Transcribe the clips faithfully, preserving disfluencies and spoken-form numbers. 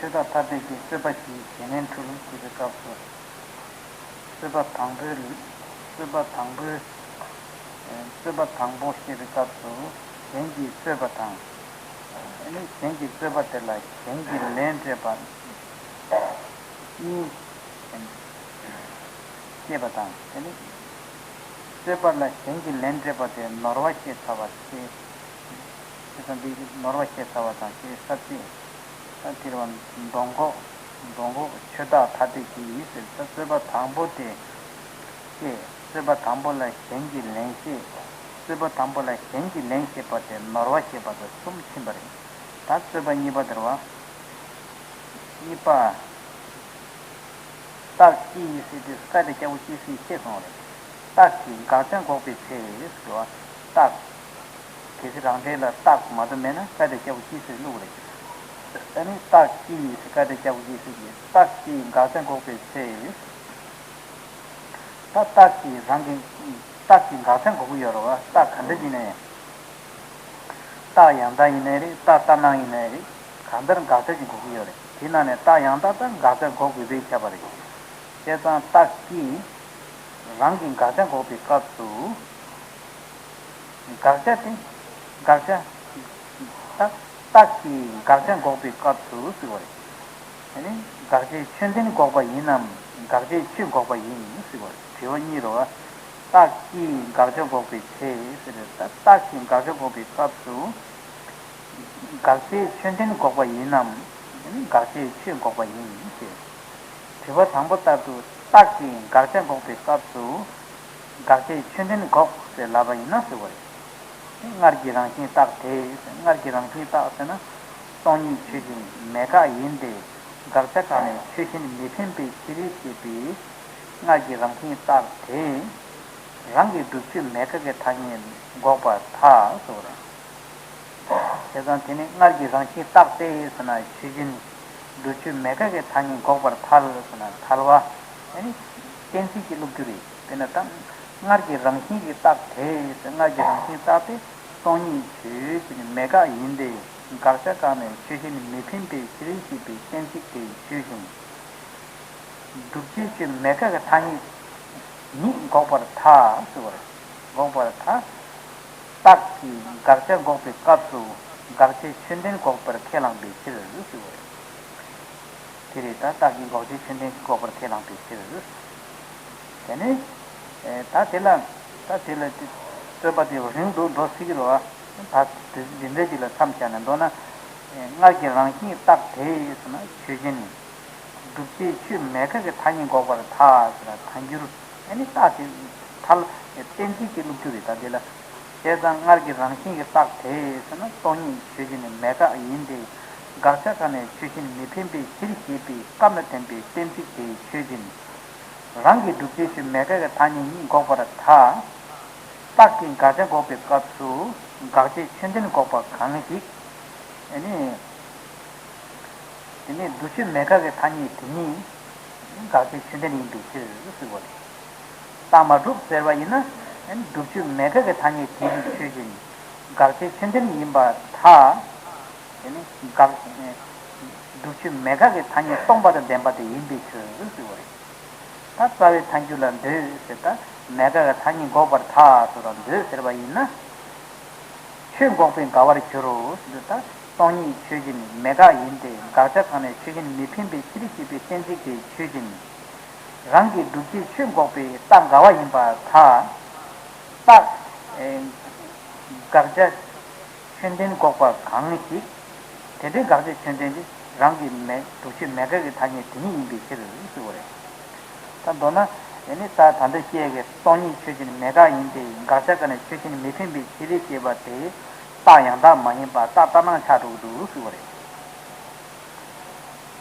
ཆོས་བདག་ཐ་དད་ཀྱི་རྩོད་པ་བཞིའི་བྱེད་ལན་འཁྲུལ་ཞེས་པའི་སྐབས་སུ། རྩོད་པ་དང་པོའི་རྩོད་པ་དང་པོའི་རྩོད་པ་དང་པོ་ཞེས་པའི་སྐབས་སུ། གཞན་གྱིས་རྩོད་པ་དང་། ཨ་ནི་གཞན་གྱིས་རྩོད་པ་དེ་ལ་གཞན་གྱིས་ལན་སྤྲད་པ་གཉིས་བཤད་པ་དང་། ཨ་ནི་རྩོད་པ་ལ་གཞན་གྱིས་ལན་སྤྲད་པ་དེ་ནོར་བ་ཞེས་བྱ་བ་སྟེ། དེ་དང་འདི་ནོར་བ་ཞེས་བྱ་བ་དང་ཞེས་ས་བཅད། ད་དེར་བ་མདོ་འགོག་མདོ་འགོག་ཆོས་བདག་ཐ་དད་ཀྱི་ཡིད་ཟེར་ས་རྩོད་པ་དང་པོ་སྟེ། ཞེས་རྩོད་པ་དང་པོ་ལ་གཞན་གྱིས་ལན་བཤད། རྩོད་པ་དང་པོ་ལ་གཞན་གྱིས་ལན་བཤད་པ་སྟེ་ནོར་བ་ཞེས་པ་དང་གསུམ་ཕྱིན་པ་རེད། ད་རྩོད་པ་གཉིས་པ་དེར་བ། གཉིས་པ། རྟགས་ཀྱིས་ཟེར་དུས་ཀ་དེ་སྐྱ་བོ་ཅི་ཟེར་ཤེས་སོང་རེད། རྟགས་ཀྱིས་དགག་བྱ་འགོག་པའི་ཚེ་ཟེར་བ། རྟགས། གལ་སྲིད་རང་འགྲེལ་ལ་རྟགས་མ་གཏོགས་མེད་ན་ཀ་དེ་སྐྱ་བོ་ཅི་ཟེར་བླུགས་རེད། ཨ་ནི་རྟགས་ཀྱིས་ཟེར་ཀ་དེ་སྐྱ་བོ་ཅི་ཟེར་གྱི་རྟགས་ཀྱིས་དགག་བྱ་འགོག་པའི་ཚེ། ད་རྟགས་ཀྱིས་རང་གི་རྟགས་ཀྱིས་དགག་བྱ་འགོག་གི་ཡོད་རེད་བ། རྟགས་ག་འདྲ་ཡིན་ནའི། རྟགས་ཡང་དག་ཡིན་ནའི་རེད། རྟགས་ལྟར་སྣང་ཡིན་ནའི་རེད། གང་ལྟར་དགག་བྱ་ཞིག་འགོག་གི་ཡོད་རེད། དེ་ནང་ནས་རྟགས་ཡང་དག་དང་དགག་བྱ་འགོག་དགོས་པའི་ཁྱད་པར་རེད། བྱས་ཙང་རྟགས་ཀྱིས་རང་གི་དགག་བྱ་འགོག་པའི་སྐབས་སུ། དགག་བྱ་དེ། དགག་བྱ། ད་རྟགས་ཀྱིས་དགག་བྱ་འགོག་པའི་སྐབས་སུ་ཟེར་བ་རེད། དེ་ནི་དགག་བྱའི་ཆོས་ལྡན་འགོག་པ་ཡིན་ནམ་དགག་བྱའི་ཆོས་འགོག་པ་ཡིན་ཟེར་བ་རེད། དྲི་བ་གཉིས་རེད་བ། རྟགས་ཀྱིས་དགག་བྱ་འགོག་པའི་ཚེ་ཟེར་རེད། ད་རྟགས་ཀྱིས་དགག་བྱ་འགོག་པའི་སྐབས་སུ། དགག་བྱའི་ཆོས་ལྡན་འགོག་པ་ཡིན་ནམ། དགག་བྱའི་ཆོས་འགོག་པ་ཡིན་ཞེས། དྲི་བ་དང་པོ་ལྟར་དུ་རྟགས་ཀྱིས་དགག་བྱ་འགོག་པའི་སྐབས་སུ། དགག་བྱའི་ཆོས་ལྡན་འགོག་ཟེར་ལབ་པ་ཡིན་ན་ཟེར་བ་རེད། སྔར་གྱི་རང་བཞིན་རྟགས་དེ། སྔར་གྱི་རང་བཞིན་རྟགས་ཟེར་ན། སྟོང་ཉིད་ཆོས་ཅན་མེད་དགག་ཡིན་ཏེ། དགག་བྱ་གང་ནས་ཆོས་གཞན་མི་འཕེན་པའི་ཕྱིར་ཞེས་པའི། སྔར་གྱི་རང་བཞིན་རྟགས་དེ། རང་གི་སྒྲུབ་ཆོས་མེད་དགག་གི་ཐ་སྙད་འགོག་པར་ཐལ་ཟེར་བ་རེད། བྱས་ཙང་དེ་ནི་སྔར་གྱི་རང་བཞིན་རྟགས་དེ་ཟེར་ན་ཆོས་ཅན། སྒྲུབ་ཆོས་མེད་དགག་གི་ཐ་སྙད་འགོག་པར་ཐལ་ཟེར་ན་ཐལ་བ། ཨ་ནི། གཏན་ཚིགས་ཀྱི་བློ་འགྱུར་རེད། དཔེར་ན་ད། སྔར་གྱི་རང་བཞིན་གྱི་རྟགས་དེ་ཟེར། སྔར་གྱི་རང་བཞིན་རྟགས་དེ་སྟོང་ཉིད་ཆོས་ཅན་མེད་དགག་ཡིན་ཏེ། དགག་བྱ་གང་ནས་ཆོས་གཞན་མི་འཕེན་པའི་ཕྱིར་ཞེས་པའི་གཏན་ཚིགས་དེ་ཆོས་ཅན། སྒྲུབ་བྱའི་ཆོས་མེད་དགག་གི་ཐ་སྙད་ཉིད་འགོག་པར་ཐལ་ཟེར་བ་རེད། འགོག་པར་ཐལ། རྟགས་ཀྱིས་དགག་བྱ་འགོག་པའི་སྐབས་སུ་དགག་བྱའི་ཆོས་ལྡན་འགོག་པར་ཁས་བླངས་པའི་ཕྱིར་ཟེར་བ་རེད། དེ་རེད། ད་རྟགས་ཀྱིས་དགག་བྱའི་ཆོས་ལྡན་འགོག་པར་ཁས་བླངས་པའི་ཕྱིར། དེ་ནི། ད་དེ་ལ། ད་དེ་ལ་དེ། རྩོད་པ་དེ་རིང་དུ་འགྲོ་སྲིད་ཀྱི་རེད་བ། ད་དེ་འདི་འདྲའི་ཅིག་ལ་མཚམས་བཞག་ནས་མདོར་ན། སྔར་གྱི་རང་བཞིན་རྟགས་དེ་ཡིས་ཟེར་ན་ཆོས་ཅན། སྒྲུབ་བྱའི་ཆོས་མེད་དགག་གི་ཐ་སྙད་འགོག་པར་ཐལ་ཟེར་ན་ཐལ་འགྱུར། ཨ་ནི་རྟགས་དེ་ཐལ། གཏན་ཚིགས་ཀྱི་བློ་འགྱུར་རེད། ད་དེ་ལ། བྱས་ཙང་སྔར་གྱི་རང་བཞིན་གྱི་རྟགས་དེ་ཟེར་ན་སྟོང་ཉིད་ཆོས་ཅན་མེད་དགག་ཡིན་ཏེ། དགག་བྱ་གང་ནས་ཆོས་གཞན་མི་འཕེན་པའི་ཕྱིར་ཞེས་པའི་སྐབས་ལ་བསྟན་པའི་གཏན་ཚིགས་དེ་ཆོས་ཅན། རང་གི་སྒྲུབ་བྱའི་ཆོས་མེད་དགག་གི་ཐ་སྙད་ཉིད་འགོག་པར་ཐལ། རྟགས་ཀྱིས་དགག་བྱ་འགོག་པའི་སྐབས་སུ་དགག་བྱའི་ཆོས་ལྡན་འགོག་པ་གང་ཞིག་ཨ་ནི། དེ་ནས་སྒྲུབ་ཆོས་མེད་དགག་གི་ཐ་སྙད་དེ་ཉིད་དགག་བྱའི་ཆོས་ལྡན་ཡིན་པའི་ཕྱིར་ཟེར་བ་རེད། རྟགས་མ་གྲུབ་ཟེར་བ་ཡིན་ན། སྒྲུབ་ཆོས་མེད་དགག་གི་ཐ་སྙད་དེ་ཉིད་ཆོས་ཅན། དགག་བྱའི་ཆོས་ལྡན་ཡིན་པར་ཐལ། དེ་ནི་དགག་སྒྲུབ་ཆོས་མེད་དགག་གི་ཐ་སྙད་སྟོང་པ་དང་ལྡན་པ་དེ་ཡིན་པའི་ཕྱིར་ཟེར་བ་རེད། ད་རྩ་བའི་ཐལ་འགྱུར་ལ་འདོད་ཟེར། ད་མེད་དགག་གི་ཐ་སྙད་འགོག་པར་ཐལ་ཟེར་བ་འདོད་ཟེར་བ་ཡིན་ན། ཆོས་འགོག་པས་འགལ་བར་འགྱུར་རོ་ཟེར། ད་སྟོང་ཉིད་ཆོས་ཅན་མེད་དགག་ཡིན་ཏེ། དགག་བྱ་གང་ནས་ཆོས་གཞན་མི་འཕེན་པའི་ཕྱིར་ཞེས་པའི་གཏན་ཚིགས་དེ་ཆོས་ཅན། རང་གི་སྒྲུབ་བྱའི་ཆོས་འགོག་པའི་རྟགས་འགལ་བ་ཡིན་པར་ཐལ། རྟགས། ཨེ། དགག་བྱ་ཆོས་ལྡན་འགོག་པ་གང་ཞིག་དེ་འདྲའི་དགག་བྱའི་ཆོས་ལྡན་དེ་རང་གི་མེད་སྒྲུབ་ཆོས་མེད་དགག་གི་ཐ་སྙད་དེ་ཉིད་ཡིན་པའི་ཕྱིར་ཟེར་བ་རེད། ད་མདོར་ན། ཨེ་ནི་ད་ད་འདི་བཤད་ཀྱི་སྟོང་ཉིད་ཆོས་ཅན་མེད་དགག་ཡིན་ཏེ། དགག་བྱ་གང་ནས་ཆོས་གཞན་མི་འཕེན་པའི་ཕྱིར་ཞེས་པ་དེ་རྟགས་ཡང་དག་མ་ཡིན་པ་རྟགས་ལྟར་སྣང་ཆགས་འགྲོ་གི་འདུག་ཟེར་བ་རེད།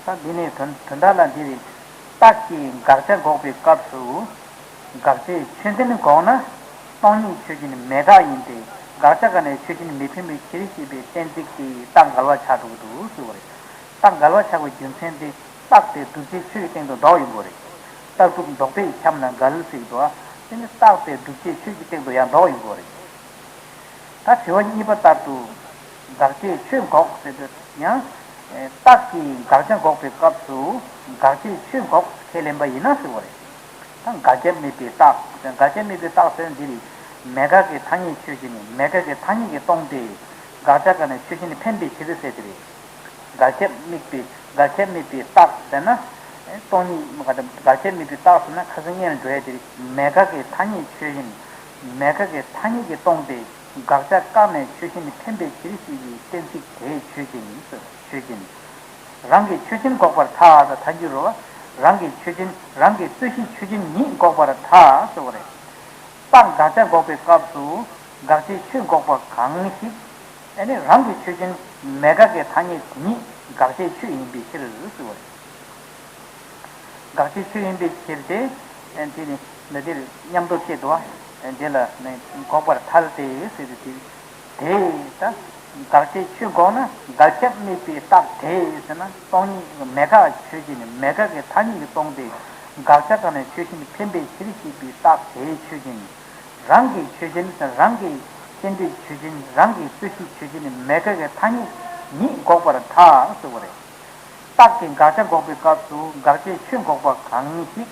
ད་འདི་ནས་དོན་དོན་དག་ལ་འདི་རེད། རྟགས་ཀྱིས་དགག་བྱ་འགོག་པའི་སྐབས་སུ། དགག་བྱའི་ཆོས་ལྡན་འགོག་ན། སྟོང་ཉིད་ཆོས་ཅན་མེད་དགག་ཡིན་ཏེ། དགག་བྱ་གང་ནས་ཆོས་གཞན་མི་འཕེན་པའི་ཕྱིར་ཞེས་པའི་གཏན་ཚིགས་དེ་རྟགས་འགལ་བ་ཆགས་འགྲོ་གི་འདུག་ཟེར་བ་རེད། རྟགས་འགལ་བ་ཆགས་པའི་རྒྱུ་མཚན་དེ། རྟགས་དེ་བསྒྲུབ་བྱའི་ཆོས་ཀྱི་སྟེང་དུ་ལྡོག་ཡོང་གི་རེད། རྟགས་སྒྲུབ་ལྡོག་པའི་ཁྱབ་ན་འགལ་ཟེར་གྱི་འདུག་དེ་ནི་རྟགས་དེ་བསྒྲུབ་བྱའི་ཆོས་ཀྱི་སྟེང་དུ་ཡང་ལྡོག་ཡོང་གི་རེད། ད་དྲི་བ་གཉིས་པ་ལྟར་དུ། དགག་བྱའི་ཆོས་འགོག་ཟེར་དུས་ཡང་། རྟགས་ཀྱི་དགག་བྱ་འགོག་པའི་སྐབས་སུ་དགག་བྱའི་ཆོས་འགོག་ཁས་ལེན་པ་ཡིན་ན་ཟེར་བ་རེད། ད་དགག་བྱ་དམིགས་པའི་རྟགས། དགག་བྱ་དམིགས་པའི་རྟགས་ཟེར་འདི་རེད། མེད་དགག་གི་ཐ་སྙད་ཆོས་ཅན། མེད་དགག་གི་ཐ་སྙད་ཀྱིས་སྟོང་སྟེ། དགག་བྱ་ག་ནས་ཆོས་ཅན་འཕེན་པའི་ཕྱིར་ཟེར་དེ་རེད། དགག་བྱ་དམིགས་པའི་དགག་བྱ་དམིགས་པའི་རྟགས་ཟེར་ན། སྟོང་ཉིད་དགག་བྱ་དམིགས་པའི་རྟགས་ཟེར་ན་ཁ་སང་སྔོན་ལ་འགྲོ་ཡ་དེ་རེད། མེད་དགག་གི་ཐ་སྙད་ཆོས་ཅན། མེད་དགག་གི་ཐ་སྙད་ཀྱིས་སྟོང་སྟེ། དགག་བྱ་བཀག་ནས་ཆོས་ཅན་འཕེན་པའི་ཕྱིར་ཞེས་པའི་གཏན་ཚིགས་དེའི་ཆོས་ཅན་ཟེར། ཆོས་ཅན། རང་གི་ཆོས་ཅན་འགོག་པར་ཐལ། ཐལ་འགྱུར་རོ། རང་གི་ཆོས་ཅན། རང་གི་རྩོད་གཞི་ཆོས་ཅན་ཉིད་འགོག་པར་ཐལ་ཟེར་བ་རེད། རྟགས་དགག་བྱ་འགོག་པའི་སྐབས་སུ་དགག་བྱའི་ཆོས་འགོག་པ་གང་ཞིག་ཨ་ནི་རང་གི་ཆོས་ཅན་མེད་དགག་གི་ཐ་སྙད་དེ་ཉིད་དགག་བྱའི་ཆོས་ཡིན་པའི་ཕྱིར་ཟེར་བ་རེད། དགག་བྱའི་ཆོས་ཡིན་པའི་ཕྱིར་ཏེ། དེ་ནི་འདི་འདིར་མཉམ་དུ་བཤད་དོ། འདི་ལ་ནི་འགོག་པར་ཐལ་ཏེ་ཟེར་ཏེ་དེ། དེ་ལྟ། དགག་བྱའི་ཆོས་འགོག་ན་དགག་བྱ་དམིགས་པའི་རྟགས་དེ་ཟེར་ན་སྟོང་ཉིད་མེད་དགག་ཆོས་ཅན། མེད་དགག་གི་ཐ་སྙད་ཀྱིས་སྟོང་སྟེ། དགག་བྱ་གང་ནས་ཆོས་ཅན་འཕེན་པའི་ཕྱིར་ཞེས་པའི་རྟགས་དེའི་ཆོས་ཅན། རང་གི་ཆོས་ཅན་ཟེར་རང་གི་ཤེས་འདོད་ཆོས་ཅན། རང་གི་རྩོད་གཞི་ཆོས་ཅན། མེད་དགག་གི་ཐ་སྙད་ཉིད་འགོག་པར་ཐལ་ཟེར་བ་རེད། རྟགས་ཀྱི་དགག་བྱ་འགོག་པའི་སྐབས་སུ་དགག་བྱའི་ཆོས་འགོག་པ་གང་ཞིག་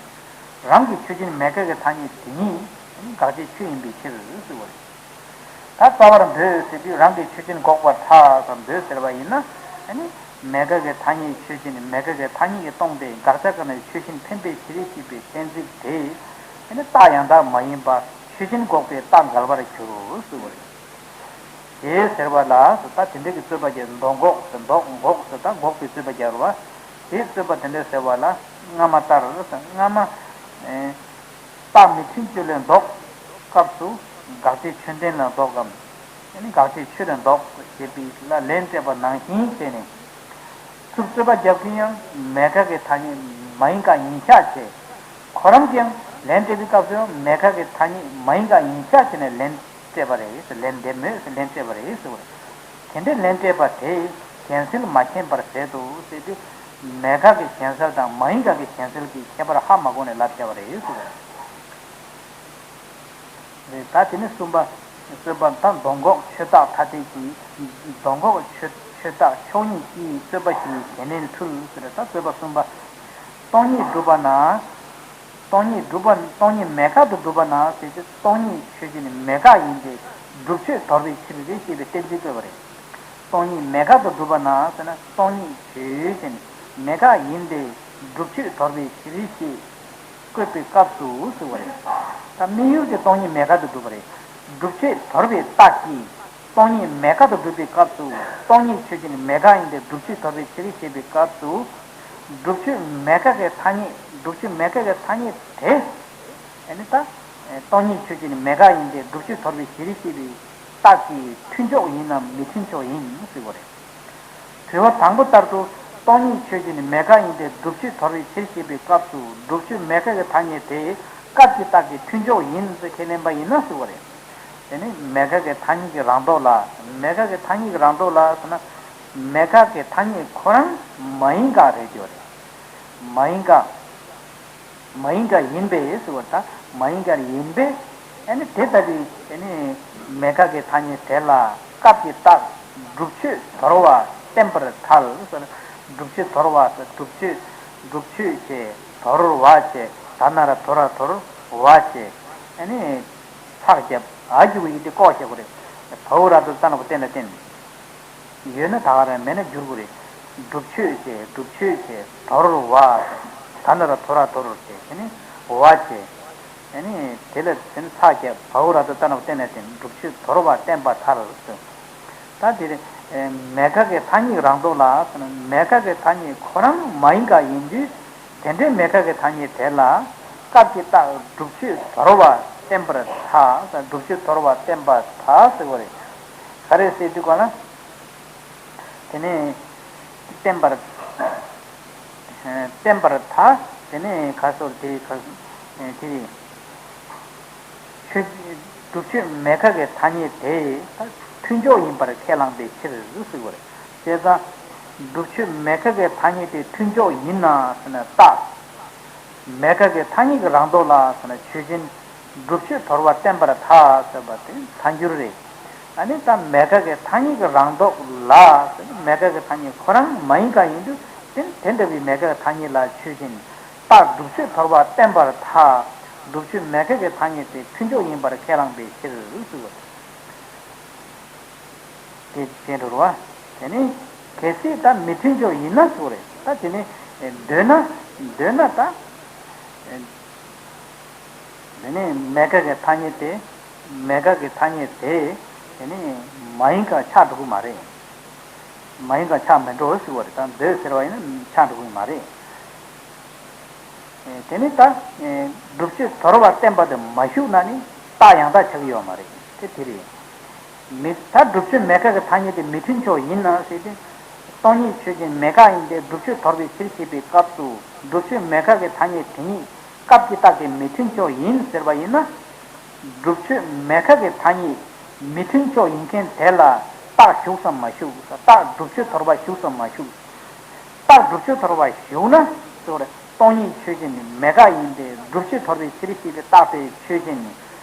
རང་གི་ཆོས་ཅན་མེད་དགག་གི་ཐ་སྙད་དེ་ཉིད་དགག་བྱའི་ཆོས་ཡིན་པའི་ཕྱིར་ཟེར་བ་རེད། ད་རྩ་བར་འདོད་ཟེར་དུས་རང་གི་ཆོས་ཅན་འགོག་པར་ཐལ་ཟེར་འདོད་ཟེར་བ་ཡིན་ན། ཨ་ནི་མེད་དགག་གི་ཐ་སྙད་ཆོས་ཅན། མེད་དགག་གི་ཐ་སྙད་ཀྱིས་སྟོང་སྟེ་དགག་བྱ་གང་ནས་ཆོས་ཅན་འཕེན་པའི་ཕྱིར་ཞེས་པའི་གཏན་ཚིགས་དེ། ཨ་ནི་རྟགས་ཡང་དག་མ་ཡིན་པ་ཆོས་ཅན་འགོག་པའི་རྟགས་འགལ་བར་འགྱུར་ཟེར་བ་རེད། དེ་ཟེར་བ་ལ་ད་དེ་འདྲ་གི་རྩོད་པ་རྒྱག་མདོ་འགོག་ཟེར། མདོ་འགོག་ཟེར་ད་འགོག་པའི་རྩོད་པ་རྒྱག་རོ། དེ་རྩོད་པ་དེ་འདྲ་ཟེར་བ་ལ་སྔ་མ་ལྟར་སྔ་མ། རྟགས་མི་མཐུན་སྤྱོད་ལས་ལྡོག་སྐབས་སུ་དགག་བྱའི་ཆོས་ལྡན་ལ་ལྡོག་གམ། ཡང་ན་དགག་བྱའི་ཆོས་ལས་ལྡོག་ཞེས་པའི་ལ་ལན་སྤྲད་པ་ནང་བཞིན་བྱས་ནས། ཚུར་རྩོད་པ་རྒྱབ་ཀྱིན་ཡང་མེད་དགག་གི་ཐ་སྙད་མ་ཡིན་དགག་ཡིན་ཤག་བྱས། ཁོ་རང་གིས་ཡང་ལན་སྤྲད་པའི་སྐབས་སུ་ཡང་མེད་དགག་གི་ཐ་སྙད་མ་ཡིན་དགག་ཡིན་ཤག་བྱས་ནས་ལན་སྤྲད་པ་རེད། ལན་འདེབས་མོད་ལན་སྤྲད་པ་རེད་ཟེར་བ་རེད། དེ་འདྲའི་ལན་སྤྲད་པ་དེས་གཞན་སེལ་མ་མཁྱེན་པར་ཟད་དོ་ཟེར་དུས། མེད་དགག་གི་གཞན་སེལ་དང་མ་ཡིན་དགག་གི་གཞན་སེལ་གྱི་ཁྱད་པར་ཧ་མ་གོ་ནས་ལབ་བྱས་པ་རེད་ཟེར་བ་རེད། རེད། ད་དེ་ནས་གསུམ་པ། རྩོད་པ་ད་མདོ་འགོག་ཆོས་རྟགས་ཐ་དད་ཀྱི། མདོ་འགོག་ཆོས་ཆོས་རྟགས་ཕྱོགས་གཉིས་ཀྱིས་རྩོད་པ་ཞིག་གཞན་ལན་འཁྲུལ་ཟེར། ད་རྩོད་པ་གསུམ་པ། སྟོང་ཉིད་སྒྲུབ་པ་ན། སྟོང་ཉིད་སྒྲུབ་པ་སྟོང་ཉིད་མེད་དགག་ཏུ་སྒྲུབ་པ་ན་ཟེར་ཏེ་སྟོང་ཉིད་ཆོས་ཅན་མེད་དགག་ཡིན་ཏེ་སྒྲུབ་ཆོས་དོར་བའི་ཕྱིར་རེད་ཅེས་པའི་གཏན་ཚིགས་བཀོད་པ་རེད། སྟོང་ཉིད་མེད་དགག་ཏུ་སྒྲུབ་པ་ན་ཟེར་ན་སྟོང་ཉིད་ཆོས་ཅན་མེད་དགག་ཡིན་ཏེ་སྒྲུབ་ཆོས་དོར་བའི་ཕྱིར་ཞེས་བཀོད་པའི་སྐབས་སུ་ཟེར་བ་རེད། ད་དམིགས་ཡུལ་དེ་སྟོང་ཉིད་མེད་དགག་ཏུ་སྒྲུབ་པ་རེད། སྒྲུབ་ཆོས་དོར་བའི་རྟགས་ཀྱིས་སྟོང་ཉིད་མེད་དགག་ཏུ་སྒྲུབ་པའི་སྐབས་སུ་སྟོང་ཉིད་ཆོས་ཅན་མེད་དགག་ཡིན་ཏེ་སྒྲུབ་ཆོས་དོར་བའི་ཕྱིར་ཞེས་པའི་སྐབས་སུ། སྒྲུབ་ཆོས་མེད་དགག་གི་ཐ་སྙད། སྒྲུབ་ཆོས་མེད་དགག་གི་ཐ་སྙད་དེ། ཨ་ནི་ད། སྟོང་ཉིད་ཆོས་ཅན་མེད་དགག་ཡིན་ཏེ་སྒྲུབ་ཆོས་དོར་བའི་ཕྱིར་ཞེས་པའི་རྟགས་ཀྱི་མཐུན་ཕྱོགས་ཡིན་ནམ་མི་མཐུན་ཕྱོགས་ཡིན་ཟེར་བ་རེད། དྲི་བ་དང་པོ་ལྟར་དུ་སྟོང་ཉིད་ཆོས་ཅན་མེད་དགག་ཡིན་ཏེ་སྒྲུབ་ཆོས་དོར་བའི་ཕྱིར་ཞེས་པའི་སྐབས་སུ་སྒྲུབ་ཆོས་མེད་དགག་གི་ཐ་སྙད་དེ་སྐབས་ཀྱི་རྟགས་ཀྱི་མཐུན་ཕྱོགས་ཡིན་ཟེར་ཁས་ལེན་པ་ཡིན་ན་ཟེར་བ་རེད། དེ་ནི་མེད་དགག་གི་ཐ་སྙད་ཀྱི་རང་ལྡོག་ལ། མེད་དགག་གི་ཐ་སྙད་ཀྱི་རང་ལྡོག་ལ་ཟེར་ན། མེད་དགག་གི་ཐ་སྙད་ཁོ་རང་མ་ཡིན་དགག་རེད་ཅེས་པ་རེད། མ་ཡིན་དགག་མ་ཡིན་དགག་ཡིན་པས་ཟེར་བ་དང་མ་ཡིན་དགག་ཡིན་པས། ཨ་ནི་དེ་ལྟ་བུའི་ཨ་ནི་མེད་དགག་གི་ཐ་སྙད་དེ་ལ་སྐབས་ཀྱི་རྟགས་སྒྲུབ་ཆོས་དོར་བ་བསྟན་པར་ཐལ་ཟེར། སྒྲུབ་ཆོས་དོར་བ་ཟེར། སྒྲུབ་ཆོས་སྒྲུབ་ཆོས་བྱས་དོར་བ་བྱས་ད་ན་ར་དོ་ར་དོར་བ་བྱས་ཨ་ནི་ཚགས་རྒྱབ་ཨ་རྒྱུ་བ་ཡིན་ཏེ་ལྐོག་བྱེད་དགོས་རེད། བའོ་ར་དོ་ཙ་ན་བ་བསྟན་ལ་བསྟན། ཡོད་ན་ད་ག་རང་མེད་ན་འགྱུར་དགོས་རེད། སྒྲུབ་ཆོས་བྱས་སྒྲུབ་ཆོས་བྱས་དོར་བ། ད་ན་ར་དོ་ར་དོར་བྱས་དེ་ནི་བ་བྱས། དེ་ནི་དེ་ལ་དེ་ནི་ཚགས་བརྒྱབ་བའོ་ར་དོ་ཙ་ན་བསྟན་ནས་དེ་ནི་སྒྲུབ་ཆོས་དོར་བ་བསྟན་པར་ཐལ་ཟེར། ད་དེ་ནི་མེད་དགག་གི་ཐ་སྙད་རང་ལྡོག་ལ་ཟེར་ན་མེད་དགག་གི་ཐ་སྙད་ཁོ་རང་མ་ཡིན་དགག་ཡིན་དུས། དེ་འདྲའི་མེད་དགག་གི་ཐ་སྙད་དེ་ལ་སྐབས་ཀྱི་རྟགས་སྒྲུབ་ཆོས་དོར་བ་བསྟན་པར་ཐལ། སྒྲུབ་ཆོས་དོར་བ་བསྟན་པར་ཐལ་ཟེར་བ་རེད། ག་རེ་ཟེར་དུས་ག་ལ། དེ་ནས་བསྟན་པར་བསྟན་པར་ཐལ། དེ་ནས་ག་སོར་དེ་ག་དེ་རེད། ཆོས་སྒྲུབ་ཆོས་མེད་དགག་གི་ཐ་སྙད་དེ་མཐུན་ཕྱོགས་ཡིན་པར་ཁས་བླངས་པའི་ཕྱིར་ཟེར་བ་རེད། བྱས་ཙང་། སྒྲུབ་ཆོས་མེད་དགག་གི་ཐ་སྙད་དེ་མཐུན་ཕྱོགས་ཡིན་ན་ཟེར་ན་རྟགས། མེད་དགག་གི་ཐ་སྙད་ཀྱི་རང་ལྡོག་ལ་ཟེར་ན་ཆོས་ཅན། སྒྲུབ་ཆོས་དོར་བ་བསྟན་པར་ཐལ་ཟེར་བ་དེ་ཐལ་འགྱུར་རེད། ཨ་ནི་ད་མེད་དགག་གི་ཐ་སྙད་ཀྱི་རང་ལྡོག་ལ། མེད་དགག་གི་ཐ་སྙད་ཁོ་རང་མ་ཡིན་དགག་ཡིན་དུས་དེ་དེ་འདྲ་བའི་མེད་དགག་གི་ཐ་སྙད་ལ་ཆོས་ཅན། རྟགས་སྒྲུབ་ཆོས་དོར་བ་བསྟན་པར་ཐལ། སྒྲུབ་ཆོས་མེད་དགག་གི་ཐ་སྙད་དེ་མཐུན་ཕྱོགས་ཡིན་པར་ཁས་བླངས་པའི་ཕྱིར་ཟེར་བ་དེ་བྱས་འགྲོ་བ། དེ་ནི་གལ་སྲིད་ད་མི་མཐུན་ཕྱོགས་ཡིན་ན་ཟེར་བ་རེད། ད་དེ་ནི་འདོད་ན་འདོད་ན་ད། དེ་ནས་མེད་དགག་གི་ཐ་སྙད་དེ། མེད་དགག་གི་ཐ་སྙད་དེ། དེ་ནས་མ་ཡིན་དགག་ཆགས་འགྲོ་གི་མ་རེད། མ་ཡིན་དགག་ཆགས་མི་འགྲོ་ཟེར་བ་རེད། ད་འདོད་ཟེར་བ་ཡིན་ན་ཆགས་འགྲོ་གི་མ་རེད། དེ་ནས་ད། སྒྲུབ་ཆོས་དོར་བ་བསྟན་པ་དེ་མ་ཞུགས་ན་ནི་རྟགས་ཡང་དག་ཆགས་ཀྱི་ཡོད་མ་རེད། དེ་དེ་རེད། མི་ད་སྒྲུབ་ཆོས་མེད་དགག་གི་ཐ་སྙད་དེ་མི་མཐུན་ཕྱོགས་ཡིན་ན་ཟེར་ཏེ། སྟོང་ཉིད་ཆོས་ཅན་མེད་དགག་ཡིན་ཏེ། སྒྲུབ་ཆོས་དོར་བའི་ཕྱིར་ཞེས་པའི་སྐབས་སུ་སྒྲུབ་ཆོས་མེད་དགག་གི་ཐ་སྙད་དེ་ཉིད་སྐབས་ཀྱི་རྟགས་ཀྱིས་མི་མཐུན་ཕྱོགས་ཡིན་ཟེར་བ་ཡིན་ན། སྒྲུབ་ཆོས་མེད་དགག་གི་ཐ་སྙད་མི་མཐུན་ཕྱོགས་ཡིན་མཁན་དེ་ལ་རྟགས་ཞུགས་སམ་མ་ཞུགས། རྟགས་སྒྲུབ་ཆོས་དོར་བ་ཞུགས་སམ་མ་ཞུགས། རྟགས་སྒྲུབ་ཆོས་དོར་བ་ཞུགས་ན་ཟེར་བ་རེད། སྟོང་ཉིད་ཆོས་ཅན་མེད་དགག་ཡིན་ཏེ། སྒྲུབ་ཆོས་དོར་བའི་ཕྱིར་ཞེས་པའི་རྟགས་དེ་ཆོས་ཅན།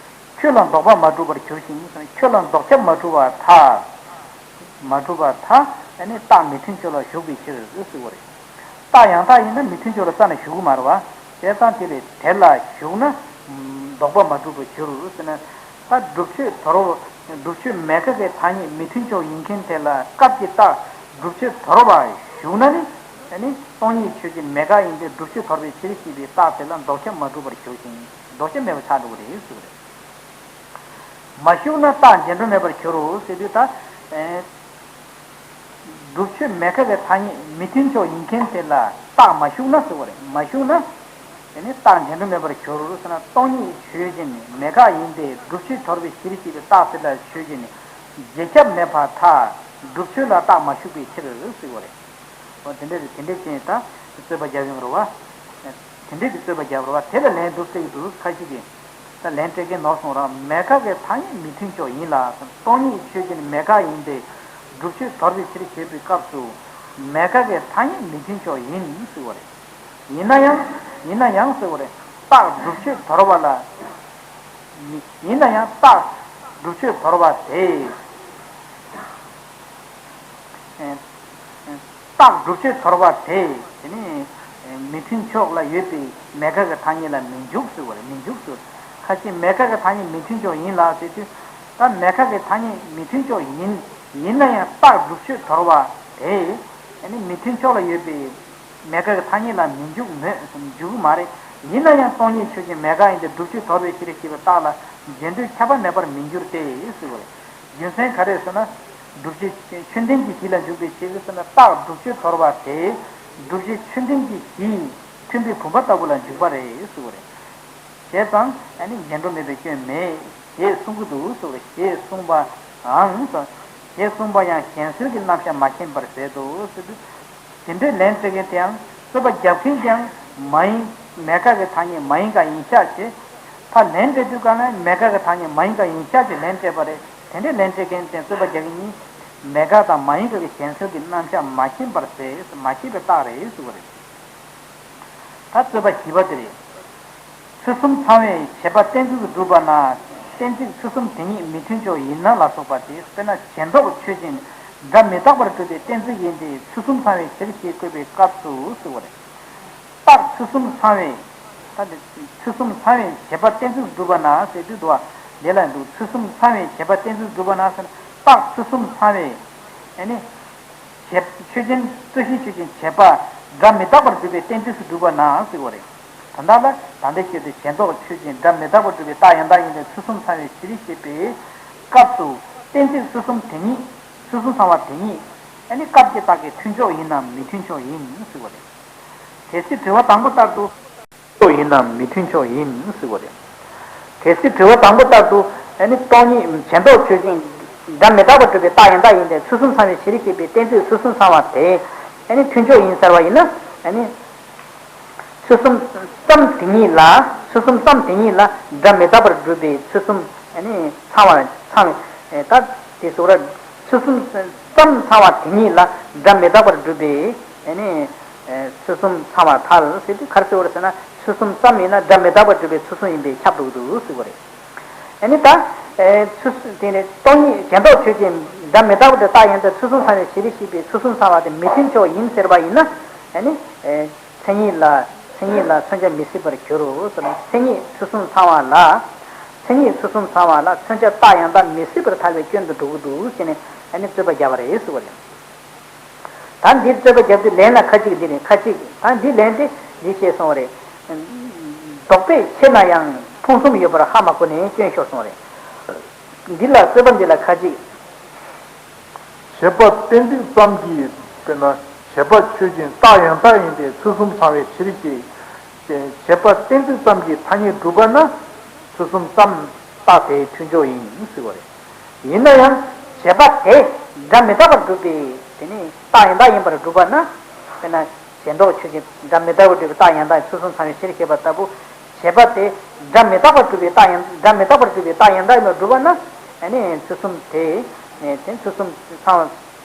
ཁྱོད་ལ་ལྡོག་པ་མ་གྲུབ་པར་འགྱུར་ཞིང་། ཁྱོད་ལ་ལྡོག་ཁྱབ་མ་གྲུབ་པར་ཐལ། མ་གྲུབ་པར་ཐལ། ཨ་ནི་རྟགས་མི་མཐུན་ཕྱོགས་ལ་ཞུགས་པའི་ཕྱིར་ཟེར་བ་རེད། རྟགས་ཡང་དག་ཡིན་ན་མི་མཐུན་ཕྱོགས་ལ་རྩ་ནས་ཞུགས་ཀྱི་མ་རེད་བ། བྱས་ཙང་དེ་ལས་དེ་ལ་ཞུགས་ན་ལྡོག་པ་མ་གྲུབ་པར་འགྱུར་ཟེར་ན། ད་སྒྲུབ་ཆོས་དོར་བ། སྒྲུབ་ཆོས་མེད་དགག་གི་ཐ་སྙད་མི་མཐུན་ཕྱོགས་ཡིན་མཁན་དེ་ལ་སྐབས་ཀྱི་རྟགས་སྒྲུབ་ཆོས་དོར་བ་ཞུགས་ན་ནི། ཨ་ནི་སྟོང་ཉིད་ཆོས་ཅན་མེད་དགག་ཡིན་ཏེ། སྒྲུབ་ཆོས་དོར་བའི་ཕྱིར་ཞེས་པའི་རྟགས་དེ་ལ་ལྡོག་ཁྱབ་མ་གྲུབ་པར་འགྱུར་ཞིང་། ལྡོག་ཁྱབ་མེད་པར་ཆགས་འགྲོ་གི་རེད་ཟེར་བ་རེད། མ་ཞུགས་ན་རྟགས་རྗེས་འགྲོ་མེད་པར་འགྱུར་རོ་ཟེར་དུས་ད། ཨེ། སྒྲུབ་ཆོས་མེད་དགག་གི་ཐ་སྙད་མི་མཐུན་ཕྱོགས་ཡིན་མཁན་དེ་ལ་རྟགས་མ་ཞུགས་ན་ཟེར་བ་རེད། མ་ཞུགས་ན། དེ་ནི་རྟགས་རྗེས་འགྲོ་མེད་པར་འགྱུར་རོ་ཟེར་ན། སྟོང་ཉིད་ཆོས་ཅན་མེད་དགག་ཡིན་ཏེ། སྒྲུབ་ཆོས་དོར་བའི་ཕྱིར་ཞེས་པའི་རྟགས་དེ་ལ་ཆོས་ཅན་རྗེས་ཁྱབ་མེད་པར་ཐལ། སྒྲུབ་ཆོས་ལ་རྟགས་མ་ཞུགས་པའི་ཕྱིར་ཟེར་བ་རེད། འོ་དེ་འདྲ་རེད། དེ་འདྲ་བྱས་ད་རྩོད་པ་རྒྱབ་ཡོང་རེད་བ། དེ་འདྲའི་གི་རྩོད་པ་རྒྱབ་རོགས། དེ་ལ་ལན་འདུག་སྟེ་འདུག་ཁ་ཤས་ཀྱིས། ད་ལན་སྤྲད་མཁན་ནོར་སོང་ར། མེད་དགག་གི་ཐ་སྙད་མི་མཐུན་ཕྱོགས་ཡིན་ལ། སྟོང་ཉིད་ཆོས་ཅན་མེད་དགག་ཡིན་ཏེ། སྒྲུབ་ཆོས་དོར་བའི་ཕྱིར་ཞེས་པའི་སྐབས་སུ། མེད་དགག་གི་ཐ་སྙད་མི་མཐུན་ཕྱོགས་ཡིན་ཟེར་བ་རེད། ཡིན་ན་ཡང་། ཡིན་ན་ཡང་ཟེར་བ་རེད། རྟགས་སྒྲུབ་ཆོས་དོར་བ་ལ། ཡིན་ན་ཡང་རྟགས་སྒྲུབ་ཆོས་དོར་བ་དེ། རྟགས་སྒྲུབ་ཆོས་དོར་བ་དེ། དེ་ནི་མི་མཐུན་ཕྱོགས་ལ་ཡོད་པའི་མེད་དགག་གི་ཐ་སྙད་ལ་མི་འཇུག་ཟེར་བ་རེད། མི་འཇུག་ཟེར། ཁ་ཅིག་མེད་དགག་གི་ཐ་སྙད་མི་མཐུན་ཕྱོགས་ཡིན་ལ་ཟེར་དུས། ད་མེད་དགག་གི་ཐ་སྙད་མི་མཐུན་ཕྱོགས་ཡིན། ཡིན་ན་ཡང་རྟགས་སྒྲུབ་ཆོས་དོར་བ་དེ། དེ་ནི་མི་མཐུན་ཕྱོགས་ལ་ཡོད་པའི་མེད་དགག་གི་ཐ་སྙད་ལ་མི་འཇུག་མོད། འཇུག་གི་མ་རེད། ཡིན་ན་ཡང་སྟོང་ཉིད་ཆོས་ཅན་མེད་དགག་ཡིན་ཏེ། སྒྲུབ་ཆོས་དོར་བའི་ཕྱིར་ཞེས་པའི་རྟགས་ལ་རྗེས་འགྲོས་ཁྱབ་པ་མེད་པར་མི་འགྱུར་ཏེ་ཟེར་བ་རེད། རྒྱུ་མཚན་ག་རེ་ཟེར་ན། སྒྲུབ་བྱེད་ཆོས་ཅན་གྱི་གཞི་ལ་འཇུག་པའི་ཕྱིར་ཟེར་ན། རྟགས་སྒྲུབ་ཆོས་དོར་བ་དེ། སྒྲུབ་བྱེད་ཆོས་ཅན་གྱི་གཞི་མཐུན་པའི་བུམ་པ་ལྟ་བུ་ལ་འཇུག་པ་རེད་ཟེར་བ་རེད། བྱས་ཙང་ཨ་ནི་རྗེས་འགྲོ་མེད་པའི་སྐྱོན་མེད་ཞེས་གསུང་གི་འདུག་ཟེར་བ་རེད། ཞེས་གསུངས་པའང་། ཞེས་གསུངས་པ་ཡང་གཞན་སེལ་གྱི་རྣམ་གཞག་མ་མཁྱེན་པར་ཟད་དོ་ཟེར་དུས། དེ་འདྲའི་ལན་སྤྲད་མཁན་དེའང་རྩོད་པ་རྒྱབ་མཁན་དེའང་མ་ཡིན། མེད་དགག་གི་ཐ་སྙད་མ་ཡིན་དགག་ཡིན་ཤག་ཅེས། ད་ལན་སྤྲད་དུས་གང་ལ་མེད་དགག་གི་ཐ་སྙད་མ་ཡིན་དགག་ཡིན་ཤག་ཅེས་ལན་སྤྲད་པ་རེད། དེ་འདྲའི་ལན་སྤྲད་མཁན་དེ་རྩོད་པ་རྒྱག་མཁན་གཉིས་མེད་དགག་དང་མ་ཡིན་དགག་གི་གཞན་སེལ་གྱི་རྣམ་གཞག་མ་མཁྱེན་པར་ཟད། མ་ཤེས་པའི་རྟགས་རེད་ཟེར་བ་རེད། ད་རྩོད་པ་བཞི་པ་དེ་རེད། ཚུལ་གསུམ་ཚང་བའི་བྱེད་པ་གཏན་ཚིགས་སུ་གྲུབ་པ་ན། གཏན་ཚིགས་ཚུལ་གསུམ་དེ་ཉིད་མི་མཐུན་ཕྱོགས་ཡིན་ན་ལ་སོགས་པ་སྟེ། དཔེར་ན་བྱས་འདོགས་ཆོས་ཅན། སྒྲ་མི་རྟག་པར་སྒྲུབ་པའི་གཏན་ཚིགས་ཡིན་ཏེ། ཚུལ་གསུམ་ཚང་བའི་ཕྱིར་ཞེས་བཀོད་པའི་སྐབས་སུ་ཟེར་བ་རེད། རྟགས་ཚུལ་གསུམ་ཚང་བའི། ད་འདི་ཚུལ་གསུམ་ཚང་བའི་བྱེད་པ་གཏན་ཚིགས་སུ་གྲུབ་པ་ན་ཟེར་དུས་འདུག་བ། དེ་ལ་འདུག་ཚུལ་གསུམ་ཚང་བའི་བྱེད་པ་གཏན་ཚིགས་སུ་གྲུབ་པ་ན་ཟེར་ན། རྟགས་ཚུལ་གསུམ་ཚང་བའི། ཨ་ནི། བྱེད། ཆོས་ཅན། རྩོད་གཞི་ཆོས་ཅན་བྱེད་པ་སྒྲ་མི་རྟག་པར་སྒྲུབ་པའི་གཏན་ཚིགས་སུ་གྲུབ་པ་ན་ཟེར་བ་རེད། ད་ལྟ་ལ་ད་ལྟའི་ཆེད་དུ་བྱས་འདོགས་ཆོས་ཅན། སྒྲ་མི་རྟག་པར་སྒྲུབ་པའི་རྟགས་ཡང་དག་ཡིན་པའི་ཚུལ་གསུམ་ཚང་བའི་ཕྱིར་ཞེས་པའི་སྐབས་སུ། གཏན་ཚིགས་ཚུལ་གསུམ་དེ་ཉིད། ཚུལ་གསུམ་ཚང་བ་དེ་ཉིད། ཨ་ནི་སྐབས་ཀྱི་རྟགས་ཀྱི་མཐུན་ཕྱོགས་ཡིན་ནམ་མི་མཐུན་ཕྱོགས་ཡིན་ཟེར་བ་རེད། གལ་སྲིད་དྲི་བ་དང་པོ་ལྟར་དུ། ཕྱོགས་ཡིན་ནམ་མི་མཐུན་ཕྱོགས་ཡིན་ཟེར་བ་རེད། གལ་སྲིད་དྲི་བ་དང་པོ་ལྟར་དུ། ཨ་ནི་སྟོང་ཉིད་བྱས་འདོགས་ཆོས་ཅན། སྒྲ་མི་རྟག་པར་སྒྲུབ་པའི་རྟགས་ཡང་དག་ཡིན་ཏེ། ཚུལ་གསུམ་ཚང་བའི་ཕྱིར་ཞེས་པའི་གཏན་ཚིགས་ཚུལ་གསུམ་ཚང་བ་དེ། ཨ་ནི་མཐུན་ཕྱོགས་ཡིན་ཟེར་བ་ཡིན་ན། ཨ་ནི། ཚུལ་གསུམ་ཙམ་དེ་ཉིད་ལ། ཚུལ་གསུམ་ཙམ་དེ་ཉིད་ལ་སྒྲ་མི་རྟག་པར་སྒྲུབ་པའི་ཚུལ་གསུམ། ཨ་ནི་ཚང་བ་ཚང་བའི། ད་དེ་སོགས་ར། ཚུལ་གསུམ་ཙམ་ཚང་བ་དེ་ཉིད་ལ་སྒྲ་མི་རྟག་པར་སྒྲུབ་པའི། ཨ་ནི་ཚུལ་གསུམ་ཚང་བར་ཐལ་ཟེར་དུས་ག་རེ་ཟེར་བ་རེད་ཟེར་ན། ཚུལ་གསུམ་ཙམ་ཡིན་ན་སྒྲ་མི་རྟག་པར་སྒྲུབ་པའི་ཚུལ་གསུམ་ཡིན་པས་ཁྱབ་འགྲོ་གི་འདུག་ཟེར་བ་རེད། ཨ་ནི་ད། ཚུལ་གསུམ་དེ་ནི་སྟོང་ཉིད་གཞན་ལྡོག་ཆོས་ཅན། སྒྲ་མི་རྟག་པར་སྒྲུབ་རྟགས་ཡང་དག་ཚུལ་གསུམ་ཚང་བའི་ཕྱིར་ཞེས་པའི་ཚུལ་གསུམ་ཚང་བ་དེ་མི་མཐུན་ཕྱོགས་ཡིན་ཟེར་བ་ཡིན་ན། ཨ་ནི། མཚན་ཉིད་ལ་མཚན་ཉིད་ལ་མཚོན་བྱ་མི་སྲིད་པར་འགྱུར་རོ་ཟེར་ན། མཚན་ཉིད་ཚུལ་གསུམ་ཚང་བ་ལ། མཚན་ཉིད་ཚུལ་གསུམ་ཚང་བ་ལ་མཚོན་བྱ་རྟགས་ཡང་དག་མི་སྲིད་པར་ཐལ་བའི་སྐྱོན་དུ་འགྲོ་གི་འདུག་ཟེར་ནས། ཨ་ནི་རྩོད་པ་བརྒྱབ་པ་རེད་ཟེར་བ་རེད། ད་འདིར་རྩོད་པ་བརྒྱབ་དུས་ལན་ལ་ཁ་ཅིག་འདི་རེད། ཁ་ཅིག་ད་འདི་ལན་དེ་འདི་ཞེས་གསུངས་པ་རེད། ལྡོག་པས་ཕྱེ་ན་ཡང་ཕུང་གསུམ་ཡོད་པར་ཧ་མ་གོ་ནས་སྐྱོན་ཤོར་སོང་རེད། འདི་ལ་རྩོད་པ་འདི་ལ་ཁ་ཅིག་བྱས་པ་གཏན་ཚིགས་ཙམ་གྱིས། དཔེར་ན་བྱས་པ་ཆོས་ཅན་རྟགས་ཡང་དག་ཡིན་ཏེ་ཚུལ་གསུམ་ཚང་བའི་ཕྱིར་ཞེས། བྱས་པ་གཏན་ཚིགས་ཙམ་གྱིས་ཐ་སྙད་གྲུབ་པ་ན་ཚུལ་གསུམ་ཙམ་རྟགས་དེའི་མཐུན་ཕྱོགས་ཡིན་ཟེར་བ་རེད། ཡིན་ན་ཡང་བྱས་པ་དེ་སྒྲ་མི་རྟག་པར་སྒྲུབ་པའི་དེ་ནི་རྟགས་ཡང་དག་ཡིན་པར་སྒྲུབ་པ་ན། དཔེར་ན་གཞན་ལྡོག་ཆོས་ཅན། སྒྲ་མི་རྟག་པར་སྒྲུབ་པའི་རྟགས་ཡང་དག་ཚུལ་གསུམ་ཚང་བའི་ཕྱིར་ཞེས་པ་ལྟ་བུ། བྱས་པ་དེ་སྒྲ་མི་རྟག་པར་སྒྲུབ་པའི་རྟགས་ཡང་། སྒྲ་མི་རྟག་པར་སྒྲུབ་པའི་རྟགས་ཡང་དག་ཡིན་པར་སྒྲུབ་པ་ན། ཨ་ནི་ཚུལ་གསུམ་དེ། ཨ་ནི་ཚུལ་གསུམ་ཚང་བ།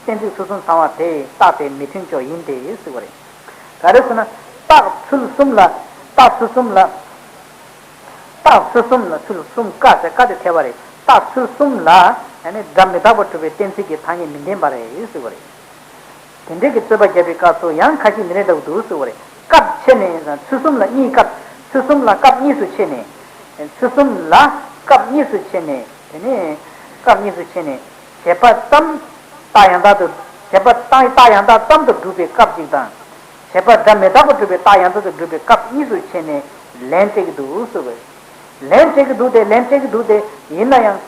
གཏན་ཚིགས་ཚུལ་གསུམ་ཚང་བ་དེ་རྟགས་དེ་མི་མཐུན་ཕྱོགས་ཡིན་ཏེ་ཟེར་བ་རེད། ག་རེ་ཟེར་ན། རྟགས་ཚུལ་གསུམ་ལ། རྟགས་ཚུལ་གསུམ་ལ། རྟགས་ཚུལ་གསུམ་ལ། ཚུལ་གསུམ་ཀ་ཟེར་ཀ་དེ་ཐེབས་པ་རེད། རྟགས་ཚུལ་གསུམ་ལ། ཨ་ནི་སྒྲ་མི་རྟག་པར་སྒྲུབ་པའི་གཏན་ཚིགས་ཀྱི་ཐ་སྙད་མི་ལྡན་པ་རེད་ཟེར་བ་རེད། དེ་འདྲའི་གི་རྩོད་པ་བརྒྱབ་པའི་སྐབས་སུ་ཡང་ཁ་ཅིག་འདི་འདྲ་ལྟ་བུ་འདུག་ཟེར་བ་རེད། སྐབས་ཕྱེ་ནས། ཚུལ་གསུམ་ལ་གཉིས། སྐབས། ཚུལ་གསུམ་ལ་སྐབས་གཉིས་སུ་ཕྱེ་ནས། ཚུལ་གསུམ་ལ་སྐབས་གཉིས་སུ་ཕྱེ་ནས། དེ་ནས་སྐབས་གཉིས་སུ་ཕྱེ་ནས། བྱས་པ་ཙམ་རྟགས་ཡང་དག་ཏུ། བྱས་པ་ཙམ་རྟགས་ཡང་དག་ཙམ་དུ་སྒྲུབ་པའི་སྐབས་གཅིག་དང་། བྱས་པ་སྒྲ་མི་རྟག་པར་སྒྲུབ་པའི་རྟགས་ཡང་དག་ཏུ་སྒྲུབ་པའི་སྐབས་གཉིས་སུ་ཕྱེ་ནས་ལན་སྤྲད་ཀྱི་འདུག་ཟེར་བས། ལན་སྤྲད་ཀྱི་འདུག་སྟེ། ལན་སྤྲད་ཀྱི་འདུག་སྟེ། ཡིན་ན་ཡང་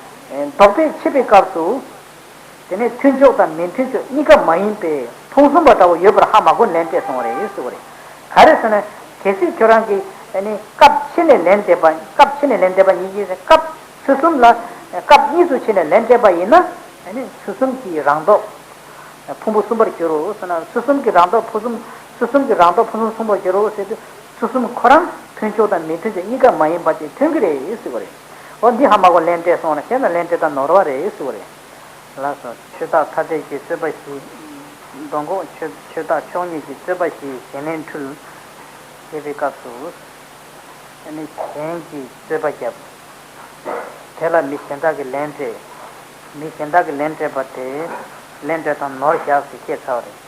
ལྡོག་པས་ཕྱེ་བའི་སྐབས་སུ། དེ་ནས་མཐུན་ཕྱོགས་དང་མི་མཐུན་ཕྱོགས་གཉིས་ཀ་མ་ཡིན་པའི་ཕུང་གསུམ་པ་འདྲ་བོ་ཡོད་པར་ཧ་མ་གོ་ནས་ལན་སྤྲད་སོང་བ་རེད་ཟེར་བ་རེད། ག་རེ་ཟེར་ན། གལ་སྲིད་ཁྱོད་རང་གིས་ཨ་ནི་སྐབས་ཕྱེ་ནས་ལན་འདེབས་པ། སྐབས་ཕྱེ་ནས་ལན་འདེབས་པ་ཡིན་གྱི་ཟེར། སྐབས་ཚུལ་གསུམ་ལ་སྐབས་གཉིས་སུ་ཕྱེ་ནས་ལན་སྤྲད་པ་ཡིན་ན། ཨ་ནི་ཚུལ་གསུམ་གྱི་རང་ལྡོག་ཕུང་པོ་གསུམ་པར་འགྱུར་རོ་ཟེར་ན། ཚུལ་གསུམ་གྱི་རང་ལྡོག་ཕུང་གསུམ། ཚུལ་གསུམ་གྱི་རང་ལྡོག་ཕུང་གསུམ་གསུམ་པར་འགྱུར་རོ་ཟེར་དུས། ཚུལ་གསུམ་ཁོ་རང་མཐུན་ཕྱོགས་དང་མི་མཐུན་ཕྱོགས་གཉིས་ཀ་མ་ཡིན་པ་ཅིག་མཐུན་གྱི་རེད་ཟེར་བ་རེད། འོ་འདི་ཧ་མ་གོ་ལན་སྤྲད་སོང་ན། བྱས་ན་ལན་སྤྲད་སྟངས་ནོར་བ་རེད་ཟེར་བ་རེད། ལགས་སོ། ཆོས་བདག་ཐ་དད་ཀྱི་རྩོད་པ་བཞི། མདོ་འགོད། ཆོས་ཆོས་བདག་ཕྱོགས་གཉིས་ཀྱི་རྩོད་པ་བཞིའི་ཞལ་ལན་འཁྲུལ། ཞེས་པའི་སྐབས་སུ། ཨ་ནི་གཞན་གྱིས་རྩོད་པ་བརྒྱབ། དེ་ལ་མི་གཞན་དག་གིས་ལན་སྤྲད། མི་གཞན་དག་གིས་ལན་སྤྲད་པ་དེ་ལན་སྤྲད་སྟངས་ནོར་བཞག་ཟེར་བཤད་ཚར་བ་རེད།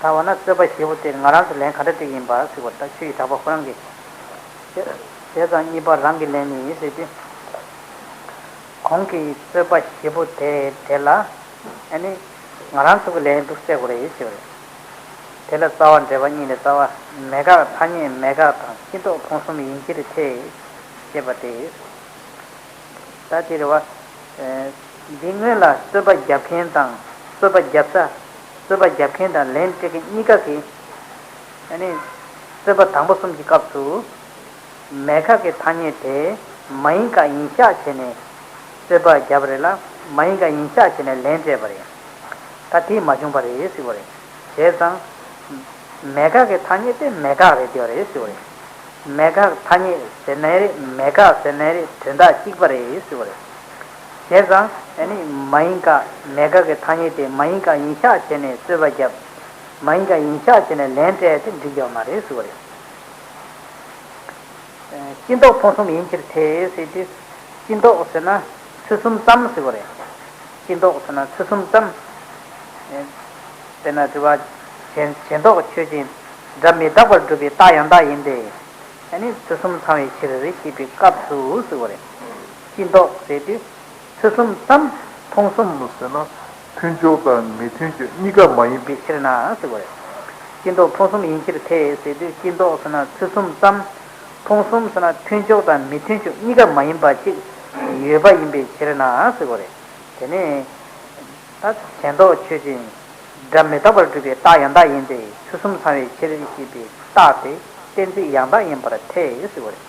ད་འོ་ན་རྩོད་པ་བཞི་པོ་དེར་ང་རང་ཚོས་ལན་ག་འདྲ་སྤྲད་ཀྱི་ཡིན་པ་ཟེར་བ། ད་ཆོས་ཀྱི་གྲགས་པ་ཁོ་རང་གིས། དེ་དེ་ཙམ་གཉིས་པ་རང་གིས་ལན་ནི་ཡིན་ཟེར་དུས། གོང་གི་རྩོད་པ་བཞི་པོ་དེ་དེ་ལ། ཨ་ནི་ང་རང་ཚོ་གི་ལན་འདུག་སེ་དགོས་རེད་ཞེས་པ་རེད། དེ་ལ་རྩ་བ་འགྲེལ་པ་གཉིས་ལས། རྩ་བ། མེད་དགག་ཐ་སྙད་མེད་དགག་དང་སྤྱི་ལྡོག་ཕུང་གསུམ་ཡིན་ཕྱིར་ཐལ། ཞེས་པ་སྟེ། ད་དེ་རེད་བ། འདི་སྔོན་ལ་རྩོད་པ་རྒྱབ་མཁན་དང་། རྩོད་པ་རྒྱབ་ས། རྩོད་པ་རྒྱབ་མཁན་དང་ལན་སྤྲད་མཁན་གཉིས་ཀ་གིས། ཨ་ནི་རྩོད་པ་དང་པོ་གསུམ་གྱི་སྐབས་སུ། མེད་དགག་གི་ཐ་སྙད་དེ་མ་ཡིན་དགག་ཡིན་ཤག་བྱས་ནས་རྩོད་པ་བརྒྱབ་པ་རེད་ལ། མ་ཡིན་དགག་ཡིན་ཤག་བྱས་ནས་ལན་སྤྲད་པ་རེད། ད་དེ་མ་བྱུང་བ་རེད་ཟེར་བ་རེད། བྱས་ཙང་། མེད་དགག་གི་ཐ་སྙད་དེ་མེད་དགག་རེད་བསྡད་པ་རེད་ཟེར་བ་རེད། མེད་དགག་ཐ་སྙད་ཟེར་ནའི་རེད། མེད་དགག་ཟེར་ནའི་རེད། དོན་དག་གཅིག་པ་རེད་ཟེར་བ་རེད། བྱས་ཙང་ཨ་ནི་མ་ཡིན་དགག་མེད་དགག་གི་ཐ་སྙད་དེ་མ་ཡིན་དགག་ཡིན་ཤག་བྱས་ནས་རྩོད་པ་བརྒྱབ། མ་ཡིན་དགག་ཡིན་ཤག་བྱས་ནས་ལན་སྤྲད་དེ་འགྲིག་ཡོད་མ་རེད་ཟེར་བ་རེད། སྤྱི་ལྡོག་ཕུང་གསུམ་ཡིན་ཕྱིར་ཐལ་ཟེར་དུས། སྤྱི་ལྡོག་ཟེར་ན་ཚུལ་གསུམ་ཙམ་ཟེར་བ་རེད། སྤྱི་ལྡོག་ཟེར་ན་ཚུལ་གསུམ་ཙམ། དཔེར་ན་དྲི་བ། གཞན་གཞན་ལྡོག་ཆོས་ཅན། སྒྲ་མི་རྟག་པར་སྒྲུབ་པའི་རྟགས་ཡང་དག་ཡིན་ཏེ། ཨ་ནི་ཚུལ་གསུམ་ཚང་བའི་ཕྱིར་ཞེས་པའི་སྐབས་སུ་ཟེར་བ་རེད། སྤྱི་ལྡོག་ཟེར་དུས། ཚུལ་གསུམ་ཙམ། ཕུང་གསུམ་ཟེར་ན་མཐུན་ཕྱོགས་དང་མི་མཐུན་ཕྱོགས་གཉིས་ཀ་མ་ཡིན་པའི་ཕྱིར་ན་ཟེར་བ་རེད། སྤྱི་ལྡོག་ཕུང་གསུམ་ཡིན་ཕྱིར་ཐལ་ཟེར་དུས། སྤྱི་ལྡོག་ཟེར་ན་ཚུལ་གསུམ་ཙམ། ཕུང་གསུམ་ཟེར་ན་མཐུན་ཕྱོགས་དང་མི་མཐུན་ཕྱོགས་གཉིས་ཀ་མ་ཡིན་པ་གཅིག་ཡོད་པ་ཡིན་པའི་ཕྱིར་ན་ཟེར་བ་རེད། དེ་ནས་ད་གཞན་ལྡོག་ཆོས་ཅན། སྒྲ་མི་རྟག་པར་སྒྲུབ་པའི་རྟགས་ཡང་དག་ཡིན་ཏེ། ཚུལ་གསུམ་ཚང་བའི་ཕྱིར་ཞེས་པའི་རྟགས་དེ་གཏན་ཚིགས་ཡང་དག་ཡིན་པར་ཐལ་ཟེར་བ་རེད།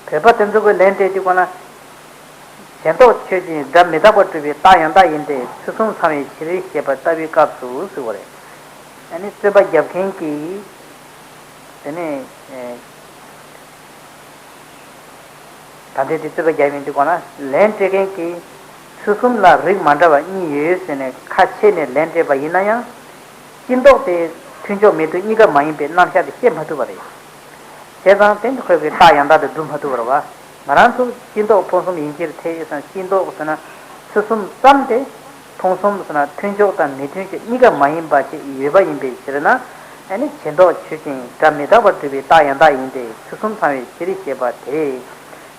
བོད་པ་དེ་ཚོ་གིས་ལན་སྤྲད་དུས་གོ་ན། གཞན་ལྡོག་ཆོས་ཅན། སྒྲ་མི་རྟག་པར་སྒྲུབ་པའི་རྟགས་ཡང་དག་ཡིན་ཏེ། ཚུལ་གསུམ་ཚང་བའི་ཕྱིར་ཞེས་པ་ལྟ་བུའི་སྐབས་སུ་ཟེར་བ་རེད། ཨ་ནི་རྩོད་པ་རྒྱབ་མཁན་གྱིས། དེ་ནས། ཨེ། ད་ལྟའི་དེ་རྩོད་པ་རྒྱབ་ཡིན་དུས་གོ་ན། ལན་སྤྲད་མཁན་གྱིས་ཚུལ་གསུམ་ལ་རིགས་མ་འདྲ་བ་གཉིས་ཡོད་ཟེར་ནས་ཁ་ཕྱེ་ནས་ལན་སྤྲད་པ་ཡིན་ན་ཡང་། སྤྱི་ལྡོག་དེ་མཐུན་ཕྱོགས་མི་མཐུན་གཉིས་ཀ་མ་ཡིན་པའི་རྣམ་གཞག་དེ་བཤད་མ་ཐུབ་པ་རེད། བྱས་ཙང་དེ་ཁོས་ཀྱི་རྟགས་ཡང་དག་དེ་སྒྲུབ་མ་ཐུབ་པ་རེད་བ། ང་རང་ཚོ་སྤྱི་ལྡོག་ཕུང་གསུམ་ཡིན་ཕྱིར་ཐལ་ཟེར་ན། སྤྱི་ལྡོག་ཟེར་ན་ཚུལ་གསུམ་ཙམ་སྟེ། ཕུང་གསུམ་ཟེར་ན་མཐུན་ཕྱོགས་དང་མི་མཐུན་ཕྱོགས་གཉིས་ཀ་མ་ཡིན་པ་ཅིག་ཡོད་པ་ཡིན་པའི་ཕྱིར་ན། ཨ་ནི་བྱེ་བྲག་ཆོས་ཅན་སྒྲ་མི་རྟག་པར་སྒྲུབ་པའི་རྟགས་ཡང་དག་ཡིན་ཏེ། ཚུལ་གསུམ་ཚང་བའི་ཕྱིར་ཞེས་པ་དེ།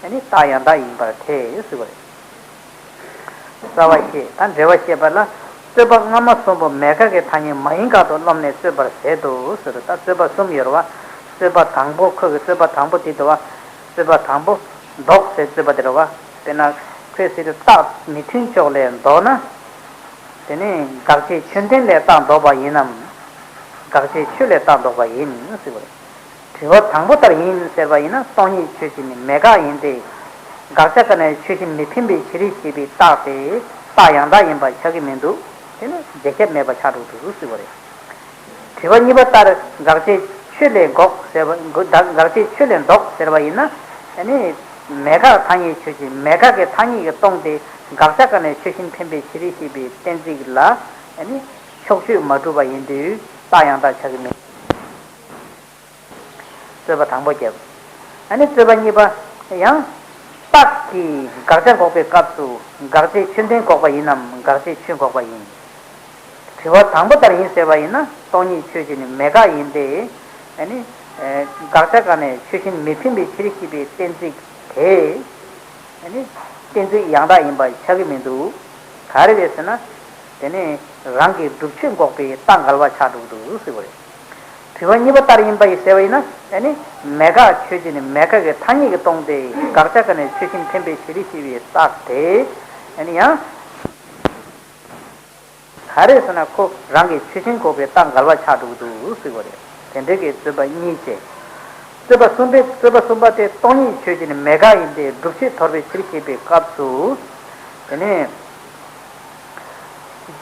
ཨ་ནི་རྟགས་ཡང་དག་ཡིན་པར་ཐལ་ཟེར་བ་རེད། རྩ་བ་བཤད། ད་འགྲེལ་བ་བཤད་པ་ལ། རྩོད་པ་སྔ་མ་གསུམ་པོ་མེད་དགག་གི་ཐ་སྙད་མ་ཡིན་དགག་ཏུ་རློམ་ནས་རྩོད་པར་ཟད་དོ་ཟེར། ད་རྩོད་པ་གསུམ་ཡོད་རེད་བ། རྩོད་པ་དང་པོ་ཁོ་གི་རྩོད་པ་དང་པོ་དེ་འདུག་བ། རྩོད་པ་དང་པོ་ལྡོག་ཟེར་རྩོད་པ་དེ་རེད་བ། དཔེར་ན་ཁོས་ཟེར་དུས་རྟགས་མི་མཐུན་ཕྱོགས་ལས་ལྡོག་ན། དེ་ནི་དགག་བྱའི་ཆོས་ལྡན་ལས་རྟགས་ལྡོག་པ་ཡིན་ནམ། དགག་བྱའི་ཆོས་ལས་རྟགས་ལྡོག་པ་ཡིན་ཟེར་བ་རེད། དྲི་བ་དང་པོ་ལྟར་ཡིན་ཟེར་བ་ཡིན་ན། སྟོང་ཉིད་ཆོས་ཅན་ནི་མེད་དགག་ཡིན་ཏེ། དགག་བྱ་ཀ་ནས་ཆོས་ཅན་མི་འཕེན་པའི་ཕྱིར་ཞེས་པའི་རྟགས་དེ་རྟགས་ཡང་དག་ཡིན་པ་ཆགས་ཀྱི་མི་འདུག་དེ་ནི་རྗེས་ཁྱབ་མེད་པ་ཆགས་འགྲོ་འདུག་ཟེར་བ་རེད། དྲི་བ་གཉིས་པ་ལྟར་དགག་བྱའི་ཆོས་ལས་འགོག་ཟེར་བ། དགག་བྱའི་ཆོས་ལས་ལྡོག་ཟེར་བ་ཡིན་ན། ཨ་ནི་མེད་དགག་ཐ་སྙད་ཆོས་ཅན། མེད་དགག་གི་ཐ་སྙད་ཀྱིས་སྟོང་སྟེ། དགག་བྱ་ཀ་ནས་ཆོས་ཅན་འཕེན་པའི་ཕྱིར་ཞེས་པའི་གཏན་ཚིགས་ལ། ཨ་ནི་ཕྱོགས་ཆོས་མ་གྲུབ་པ་ཡིན་དུས་རྟགས་ཡང་དག་ཆགས་ཀྱི་མེད། རྩོད་པ་དང་པོ་བརྒྱབ། ཨ་ནི་རྩོད་པ་གཉིས་པ་ཡང་། རྟགས་ཀྱིས་དགག་བྱ་འགོག་པའི་སྐབས་སུ་དགག་བྱའི་ཆོས་ལྡན་འགོག་པ་ཡིན་ནམ། དགག་བྱའི་ཆོས་འགོག་པ་ཡིན། དྲི་བ་དང་པོ་ལྟར་ཡིན་ཟེར་བ་ཡིན་ན། སྟོང་ཉིད་ཆོས་ཅན་ནི་མེད་དགག་ཡིན་ཏེ། ཨ་ནི་དགག་བྱ་ཀ་ནས་ཆོས་ཅན་མི་འཕེན་པའི་ཕྱིར་ཞེས་པའི་གཏན་ཚིགས་དེ། ཨ་ནི་གཏན་ཚིགས་ཡང་དག་ཡིན་པ་ཆགས་ཀྱི་མི་འདུག་ག་རེ་རེད་ཟེར་ན། དེ་ནི་རང་གི་སྒྲུབ་ཆོས་འགོག་པའི་རྟགས་འགལ་བ་ཆགས་འགྲོ་གི་འདུག་ཟེར་བ་རེད། དྲི་བ་གཉིས་པ་ལྟར་ཡིན་པ་ཡིན་ཟེར་བ་ཡིན་ན། ཨ་ནི་མེད་དགག་ཆོས་ཅན་ནི་མེད་དགག་གི་ཐ་སྙད་ཀྱིས་སྟོང་སྟེ། དགག་བྱ་ཀ་ནས་ཆོས་ཅན་འཕེན་པའི་ཕྱིར་ཞེས་པའི་རྟགས་དེ། ཨ་ནི་ཡང་། ག་རེ་ཟེར་ན། ཁོ་རང་གི་ཆོས་ཅན་འགོག་པའི་རྟགས་འགལ་བ་ཆགས་འགྲོ་གི་འདུག་ཟེར་བ་རེད། དེ་འདྲ་གི་རྩོད་པ་གཉིས་བྱས། རྩོད་པ་གསུམ་པའི། རྩོད་པ་གསུམ་པ་དེ་སྟོང་ཉིད་ཆོས་ཅན་ནི་མེད་དགག་ཡིན་ཏེ། སྒྲུབ་ཆོས་དོར་བའི་ཕྱིར་ཞེས་པའི་སྐབས་སུ། དེ་ནས་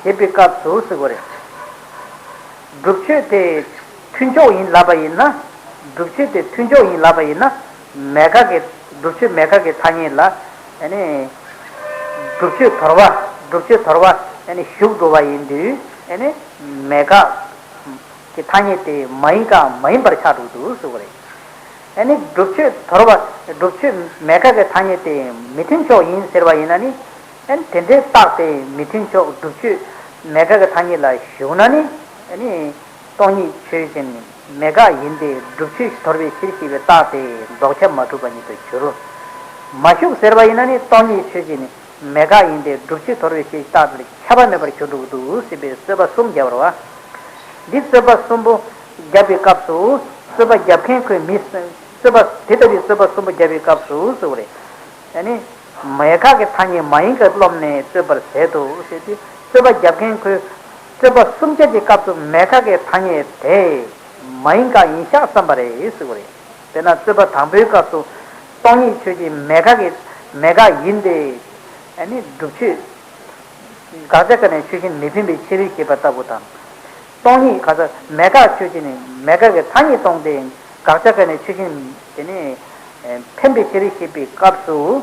ཞེས་པའི་སྐབས་སུ་ཟེར་བ་རེད། སྒྲུབ་ཆོས་དེ་མཐུན་ཕྱོགས་ཡིན་ལབ་པ་ཡིན་ན། སྒྲུབ་ཆོས་དེ་མཐུན་ཕྱོགས་ཡིན་ལབ་པ་ཡིན་ན། མེད་དགག་གི། སྒྲུབ་ཆོས་མེད་དགག་གི་ཐ་སྙད་ལ། ཨ་ནི་སྒྲུབ་ཆོས་དོར་བ། སྒྲུབ་ཆོས་དོར་བ་ཨ་ནི་ཞུགས་འགྲོ་བ་ཡིན་དུས། ཨ་ནི་མེད་དགག་གི་ཐ་སྙད་དེ་མ་ཡིན་དགག་མ་ཡིན་པར་ཆགས་འགྲོ་འདུག་ཟེར་བ་རེད། ཨ་ནི་སྒྲུབ་ཆོས་དོར་བ། སྒྲུབ་ཆོས་མེད་དགག་གི་ཐ་སྙད་དེ་མི་མཐུན་ཕྱོགས་ཡིན་ཟེར་བ་ཡིན་ན་ནི། ཨ་ནི་དེ་འདྲའི་རྟགས་དེ་མི་མཐུན་ཕྱོགས། སྒྲུབ་ཆོས་མེད་དགག་གི་ཐ་སྙད་ལ་ཞུགས་ན་ནི། ཨ་ནི་སྟོང་ཉིད་ཆོས་ཅན་མེད་དགག་ཡིན་ཏེ། སྒྲུབ་ཆོས་དོར་བའི་ཕྱིར་ཞེས་པའི་རྟགས་དེ་ལྡོག་ཁྱབ་མ་གྲུབ་པ་ཉིད་དུ་གྱུར། མ་ཞུགས་ཟེར་བ་ཡིན་ན་ནི། སྟོང་ཉིད་ཆོས་ཅན་མེད་དགག་ཡིན་ཏེ། སྒྲུབ་ཆོས་དོར་བའི་ཕྱིར་རྟགས་དེ་ཁྱབ་པ་མེད་པར་གྱུར་འགྲོ་གི་འདུག་ཟེར་བའི་རྩོད་པ་གསུམ་བརྒྱབ་པ་རེད་བ། འདི་རྩོད་པ་གསུམ་པོ་བརྒྱབ་པའི་སྐབས་སུ། རྩོད་པ་བརྒྱབ་མཁན་ཁོས་མི། རྩོད་པ་དེ་ལྟ་བུའི་རྩོད་པ་གསུམ་པོ་བརྒྱབ་པའི་སྐབས་སུ་ཟེར་བ་རེད། ཨ་ནི་མེད་དགག་གི་ཐ་སྙད་མ་ཡིན་དགག་རློམ་ནས་རྩོད་པར་ཟད་དོ་ཟེར་དུས། རྩོད་པ་བརྒྱབ་མཁན་ཁོས་རྩོད་པ་གསུམ་ཆར་གྱི་སྐབས་སུ་མེད་དགག་གི་ཐ་སྙད་དེ་མ་ཡིན་དགག་ཡིན་ཤག་བསམ་པ་རེད་ཟེར་བ་རེད། དཔེར་ན་རྩོད་པ་དང་པོའི་སྐབས་སུ། སྟོང་ཉིད་ཆོས་ཅན་མེད་དགག་གི། མེད་དགག་ཡིན་ཏེ། ཨ་ནི་སྒྲུབ་ཆོས། དགག་བྱ་ཀ་ནས་ཆོས་ཅན་མི་འཕེན་པའི་ཕྱིར་ཞེས་པ་ལྟ་བུ་དང་། སྟོང་ཉིད་ག་ས་མེད་དགག་ཆོས་ཅན་ནི་མེད་དགག་གི་ཐ་སྙད་སྟོང་སྟེ། དགག་བྱ་ཀ་ནས་ཆོས་ཅན་དེ་ནི་འཕེན་པའི་ཕྱིར་ཞེས་པའི་སྐབས་སུ།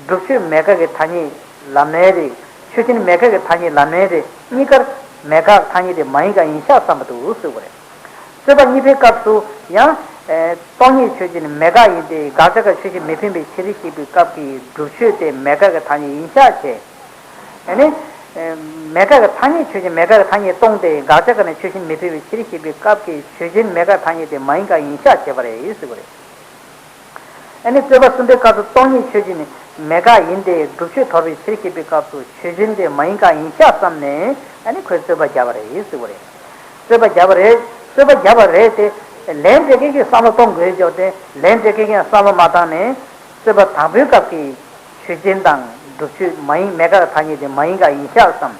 སྒྲུབ་ཆོས་མེད་དགག་གི་ཐ་སྙད་ལབ་ནའི་རེད། ཆོས་ཅན་མེད་དགག་གི་ཐ་སྙད་ལབ་ནའི་རེད། གཉིས་ཀར་མེད་དགག་ཐ་སྙད་དེ་མ་ཡིན་དགག་ཡིན་ཤག་བསམ་པ་འདུག་ཟེར་བ་རེད། རྩོད་པ་གཉིས་པའི་སྐབས་སུ་ཡང་། ཨེ། སྟོང་ཉིད་ཆོས་ཅན་མེད་དགག་ཡིན་ཏེ། དགག་བྱ་ཀ་ཆོས་ཅན་མི་འཕེན་པའི་ཕྱིར་ཞེས་པའི་སྐབས་ཀྱི་སྒྲུབ་ཆོས་དེ་མེད་དགག་གི་ཐ་སྙད་ཡིན་ཤག་བྱས། ཨ་ནི། ཨེ། མེད་དགག་གི་ཐ་སྙད་ཆོས་ཅན་མེད་དགག་གི་ཐ་སྙད་སྟོང་སྟེ། དགག་བྱ་ཀ་ནས་ཆོས་ཅན་མི་འཕེན་པའི་ཕྱིར་ཞེས་པའི་སྐབས་ཀྱི་ཆོས་ཅན་མེད་དགག་ཐ་སྙད་དེ་མ་ཡིན་དགག་ཡིན་ཤག་བྱས་པ་རེད་ཟེར་བ་རེད། ཨ་ནི་རྩོད་པ་གསུམ་པའི་སྐབས་སུ་སྟོང་ཉིད་ཆོས་ཅན་ནི་མེད་དགག་ཡིན་ཏེ། སྒྲུབ་ཆོས་དོར་བའི་ཕྱིར་ཞེས་པའི་སྐབས་སུ་ཆོས་ཅན་དེ་མ་ཡིན་དགག་ཡིན་ཤག་བསམ་ནས། ཨ་ནི་ཁོས་རྩོད་པ་བརྒྱབ་པ་རེད་ཟེར་བ་རེད། རྩོད་པ་བརྒྱབ་པ་རེད། རྩོད་པ་བརྒྱབ་པ་རེད་དེ། ལན་སྤྲད་མཁན་གྱིས་བསམ་བློ་གཏོང་དགོས་ཀྱོག་དེ། ལན་སྤྲད་མཁན་གྱིས་བསམ་བློ་མ་བཏང་ནས། རྩོད་པ་དང་པོའི་སྐབས་ཀྱི་ཆོས་ཅན་དང་སྒྲུབ་ཆོས་མ་ཡིན། མེད་དགག་ཐ་སྙད་དེ་མ་ཡིན་དགག་ཡིན་ཤག་བསམ།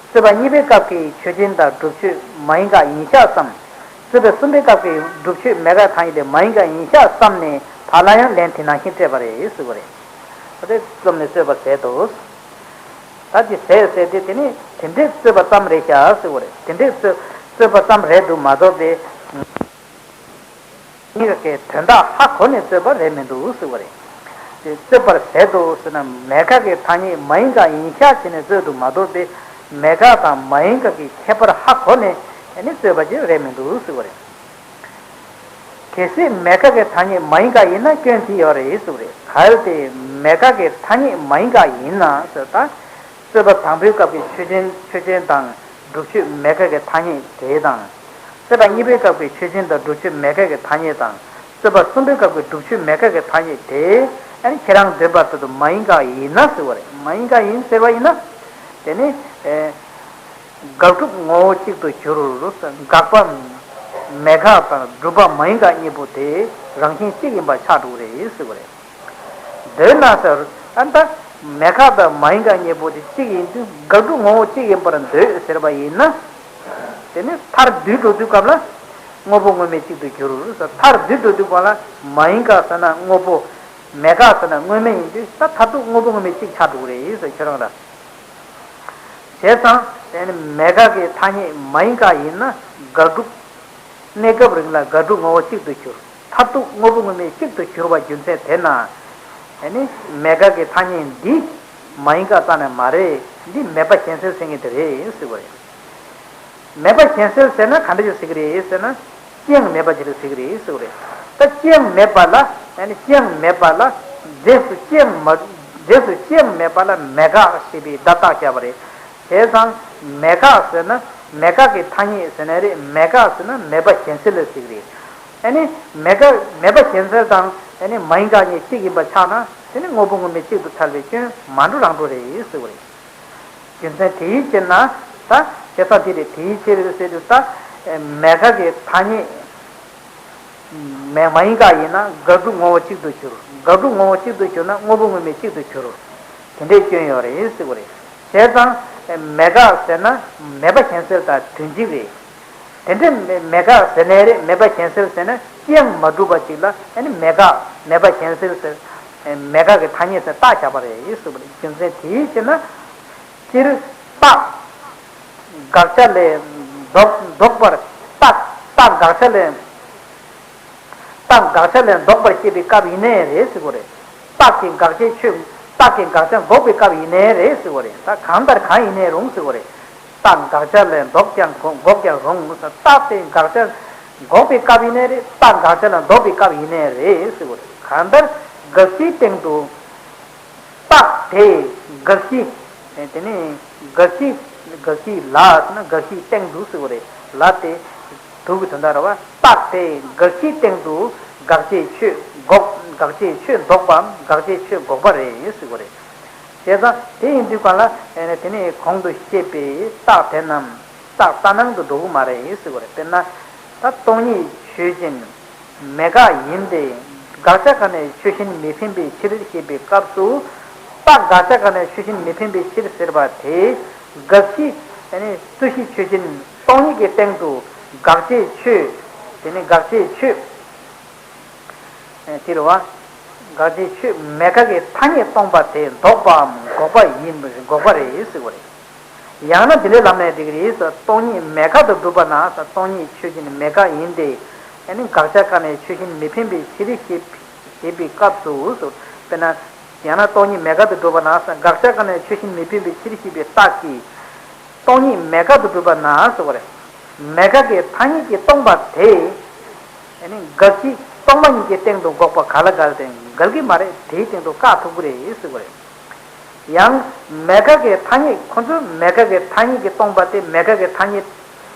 རྩོད་པ་གཉིས་པའི་སྐབས་ཀྱི་ཆོས་ཅན་དང་སྒྲུབ་ཆོས་མ་ཡིན་དགག་ཡིན་ཤག་བསམ། རྩོད་པ་གསུམ་པའི་སྐབས་ཀྱི་སྒྲུབ་ཆོས་མེད་དགག་ཐ་སྙད་དེ་མ་ཡིན་དགག་ཡིན་ཤག་བསམ་ནས། ཕར་ལ་ཡང་ལན་དེ་ནང་བཞིན་སྤྲད་པ་རེད་ཟེར་བ་རེད། ད་དེ་རྩོམ་ནས་རྩོད་པ་ཟད་དོ། ད་དེ་ཟད་ཟེར་དེ། དེ་ནི་དེ་འདྲའི་རྩོད་པ་ཙམ་རེད་ཤག་ཟེར་བ་རེད། དེ་འདྲའི་རྩོད་རྩོད་པ་ཙམ་རེད་འདུག་མ་གཏོགས་པའི། གཉིས་ཀ་གི་དོན་དག་ཧ་གོ་ནས་རྩོད་པ་རེད་མི་འདུག་ཟེར་བ་རེད། དེ་རྩོད་པར་ཟད་དོ་ཟེར་ན། མེད་དགག་གི་ཐ་སྙད་མ་ཡིན་དགག་ཡིན་ཤག་བྱས་ནས་རྩོད་འདུག་མ་གཏོགས་པའི། མེད་དགག་དང་མ་ཡིན་དགག་གི་ཁྱད་པར་ཧ་གོ་ནས་ཨ་ནི་རྩོད་པ་ཅིག་རེད་མི་འདུག་ཟེར་བ་རེད། གལ་སྲིད་མེད་དགག་གི་ཐ་སྙད་མ་ཡིན་དགག་ཡིན་ན་སྐྱོན་དེ་ཡོད་རེད་ཟེར་བ་རེད། གལ་ཏེ་མེད་དགག་གི་ཐ་སྙད་མ་ཡིན་དགག་ཡིན་ན་ཟེར་ད། རྩོད་པ་དང་པོའི་སྐབས་ཀྱི་ཆོས་ཅན་ཆོས་ཅན་དང་སྒྲུབ་ཆོས་མེད་དགག་གི་ཐ་སྙད་དེ་དང་། རྩོད་པ་གཉིས་པའི་སྐབས་ཀྱི་ཆོས་ཅན་དང་སྒྲུབ་ཆོས་མེད་དགག་གི་ཐ་སྙད་དང་། རྩོད་པ་གསུམ་པའི་སྐབས་ཀྱི་སྒྲུབ་ཆོས་མེད་དགག་གི་ཐ་སྙད་དེ། ཨ་ནི་ཁྱེད་རང་འདོད་པ་ཚོད་དུ་མ་ཡིན་དགག་ཡིན་ན་ཟེར་བ་རེད། མ་ཡིན་དགག་ཡིན་ཟེར་བ་ཡིན་ན། དེ་ནི། ཨེ། དགག་སྒྲུབ་ངོ་བོ་གཅིག་ཏུ་གྱུར། དགག་པ་མེད་དགག་དང་སྒྲུབ་པ་མ་ཡིན་དགག་གཉིས་པོ་དེ་རང་བཞིན་གཅིག་ཡིན་པ་ཆགས་འགྲོ་གི་རེད་ཟེར་བ་རེད། འདོད་ན་ཟེར། ཨ་ད། མེད་དགག་དང་མ་ཡིན་དགག་གཉིས་པོ་དེ་གཅིག་ཡིན་དུས་དགག་སྒྲུབ་ངོ་བོ་གཅིག་ཡིན་པར་འདོད་ཟེར་བ་ཡིན་ན། དེ་ནི་མཐར་བསྡུས་འགྲོ་དུས་སྐབས་ལ། དངོས་པོ་དངོས་མེད་གཅིག་ཏུ་གྱུར། མཐར་བསྡུས་འགྲོ་དུས་སྐབས་ལ་མ་ཡིན་དགག་ཟེར་ན་དངོས་པོ། མེད་དགག་ཟེར་ན་དངོས་མེད་ཡིན་དུས་ད་མཐར་ཐུག་དངོས་པོ་དངོས་མེད་གཅིག་ཆགས་འགྲོ་གི་རེད་ཟེར་ཁྱོད་རང་ལ། བྱས་ཙང་། དེ་ནི་མེད་དགག་གི་ཐ་སྙད་མ་ཡིན་དགག་ཡིན་ན་དགག་སྒྲུབ། གནས་སྐབས་རིང་ལ་དགག་སྒྲུབ་ངོ་བོ་གཅིག་ཏུ་གྱུར། མཐར་ཐུག་དངོས་པོ་དངོས་མེད་གཅིག་ཏུ་གྱུར་པ་རྒྱུ་མཚན་དེ་ན། དེ་ནི་མེད་དགག་གི་ཐ་སྙད་འདི་མ་ཡིན་དགག་རྩ་ནས་མ་རེད། འདི་མེད་པ་གཞན་སེལ་ཟེར་མཁན་དེ་རེད་ཟེར་བ་རེད། མེད་པ་གཞན་སེལ་ཟེར་ན་ག་འདྲ་ཞིག་ཟེར་གི་རེད་ཟེར་ན། ཅི་ཡང་མེད་པ་ཅིག་ལ་ཟེར་གི་རེད་ཟེར་བ་རེད། ད་ཅི་ཡང་མེད་པ་ལ། ཡང་ན་ཅི་ཡང་མེད་པ་ལ། རྫས་སུ་ཅི་ཡང་མ། རྫས་སུ་ཅི་ཡང་མེད་པ་ལ་མེད་དགག་ཞེས་པའི་བརྡ་བཏགས་བཞག་པ་རེད། བྱས་ཙང་། མེད་དགག་ཟེར་ན། མེད་དགག་གི་ཐ་སྙད་ཟེར་ན་རེད། མེད་དགག་ཟེར་ན་མེད་པ་གཞན་སེལ་ལ་ཟེར་གི་རེད། ཨ་ནི་མེད་དགག་མེད་པ་གཞན་སེལ་དང་ཨ་ནི་མ་ཡིན་དགག་གཉིས་གཅིག་ཡིན་པ་ཆགས་ན་དེ་ནི་དངོས་པོ་དངོས་མེད་གཅིག་ཏུ་ཐལ་བའི་སྐྱོན་མ་འགྲོ་རང་འགྲོ་རེད་ཟེར་བ་རེད། རྒྱུ་མཚན་དེའི་ཕྱིར་ན། ད་བྱས་ཙང་དེ་རེད། དེའི་ཕྱིར་ཟེར་དུས་ད། མེད་དགག་གི་ཐ་སྙད། མེད་མ་ཡིན་དགག་ཡིན་ན་དགག་སྒྲུབ་ངོ་བོ་གཅིག་ཏུ་གྱུར། དགག་སྒྲུབ་ངོ་བོ་གཅིག་ཏུ་གྱུར་ན་དངོས་པོ་དངོས་མེད་གཅིག་ཏུ་གྱུར། དེ་འདྲའི་སྐྱོན་ཡོད་རེད་ཟེར་བ་རེད། བྱས་ཙང་། མེད་དགག་ཟེར་ན་མེད་པ་གཞན་སེལ་དང་དོན་གཅིག་རེད། དེ་འདྲའི་མེད་དགག་ཟེར་ནའི་རེད། མེད་པ་གཞན་སེལ་ཟེར་ན་ཅི་ཡང་མ་གྲུབ་པ་ཅིག་ལ་ཨ་ནི་མེད་དགག་མེད་པ་གཞན་སེལ་ཟེར། མེད་དགག་གི་ཐ་སྙད་ཟེར་བཏགས་བཞག་པ་རེད་ཟེར་བ་རེད། རྒྱུ་མཚན་དེའི་ཕྱིར་ན། སྤྱིར་རྟགས། དགག་བྱ་ལས་ལྡོག་ལྡོག་པར། རྟགས་རྟགས་དགག་བྱ་ལས། རྟགས་དགག་བྱ་ལས་ལྡོག་པར་བཤད་པའི་སྐབས་ཡིན་ནའི་རེད་ཟེར་གོ་རེད། རྟགས་ཀྱི་དགག་བྱའི་ཆོས། རྟགས་ཀྱི་དགག་བྱ་འགོག་པའི་སྐབས་ཡིན་ནའི་རེད་ཟེར་གོ་རེད། ད་གང་ལྟར་གང་ཡིན་ནའི་རུང་ཟེར་གོ་རེད། རྟགས་དགག་བྱ་ལས་ལྡོག་ཀྱང་འགོག་ཀྱང་རུང་། རྟགས་དེ་དགག་བྱ་འགོག་པའི་སྐབས་ཡིན་ནའི་རེད། རྟགས་དགག་བྱ་ལས་ལྡོག་པའི་སྐབས་ཡིན་ནའི་རེད་ཟེར་གོ་རེད། གང་ལྟར་དགག་གཞིའི་སྟེང་དུ། རྟགས་དེ་དགག་གཞི། དེ་ནི་དགག་གཞི། དགག་གཞི་ལ་ཟེར་ན་དགག་གཞིའི་སྟེང་དུ་ཟེར་བ་རེད། ལ་དེ་དུ་གི་དོན་དག་རེད་བ། རྟགས་དེ་དགག་གཞིའི་སྟེང་དུ་དགག་བྱའི་ཆོས་འགོག་དགག་བྱའི་ཆོས་ལྡོག་པའམ་དགག་བྱའི་ཆོས་འགོག་པ་རེད་ཟེར་བ་རེད། བྱས་ཙང་དེ་ཡིན་དུས་གང་ལ་དེ་ནི་གོང་དུ་བཤད་པའི་རྟགས་དེ་རྣམས་རྟགས་རྟ་ནང་དུ་འགྲོ་གི་མ་རེད་ཟེར་བ་རེད། དཔེར་ན། ད་སྟོང་ཉིད་ཆོས་ཅན། མེད་དགག་ཡིན་ཏེ། དགག་བྱ་གང་ནས་ཆོས་གཞན་མི་འཕེན་པའི་ཕྱིར་ཞེས་པའི་སྐབས་སུ། རྟགས་དགག་བྱ་གང་ནས་ཆོས་གཞན་མི་འཕེན་པའི་ཕྱིར་ཟེར་བ་དེ། དགག་གཞི། ཨ་ནི་རྩོད་གཞི་ཆོས་ཅན་སྟོང་ཉིད་ཀྱི་སྟེང་དུ་དགག་བྱའི་ཆོས། དེ་ནི་དགག་བྱའི་ཆོས། ཨ་དེ་རེད་བ། དགག་བྱའི་ཆོས་མེད་དགག་གི་ཐ་སྙད་སྟོང་པ་དེ་ལྡོག་པའམ་འགོག་པ་ཡིན། འགོག་པ་རེད་ཟེར་བ་རེད། ཡང་ན་དེ་འདྲའི་ལམ་ནས་འགྲིག་གི་རེད་ཟེར། སྟོང་ཉིད་མེད་དགག་ཏུ་གྲུབ་པ་ན་ཟེར། སྟོང་ཉིད་ཆོས་ཅན་མེད་དགག་ཡིན་ཏེ། ཨ་ནི་དགག་བྱ་གང་ནས་ཆོས་གཞན་མི་འཕེན་པའི་ཕྱིར་ཞེས་ཞེས་པའི་སྐབས་སུ་ཟེར། དཔེར་ན། ཡང་ན་སྟོང་ཉིད་མེད་དགག་ཏུ་གྲུབ་པ་ན་ཟེར། དགག་བྱ་གང་ནས་ཆོས་གཞན་མི་འཕེན་པའི་ཕྱིར་ཞེས་པའི་རྟགས་ཀྱིས། སྟོང་ཉིད་མེད་དགག་ཏུ་གྲུབ་པ་ན་ཟེར་བ་རེད། མེད་དགག་གི་ཐ་སྙད་ཀྱིས་སྟོང་པ་དེ། ཨ་ནི་དགག་གཞི་སྟོང་པ་ཉིད་ཀྱི་སྟེང་དུ་འགོག་པ་ག་ལ་འགལ་ཏེ་འགལ་གྱི་མ་རེད། དེའི་སྟེང་དུ་བཀག་ཐུབ་ཀྱི་རེད་ཟེར་བ་རེད། ཡང་མེད་དགག་གི་ཐ་སྙད། ཁོ་ཚོས་མེད་དགག་གི་ཐ་སྙད་ཀྱིས་སྟོང་པ་དེ་མེད་དགག་གི་ཐ་སྙད་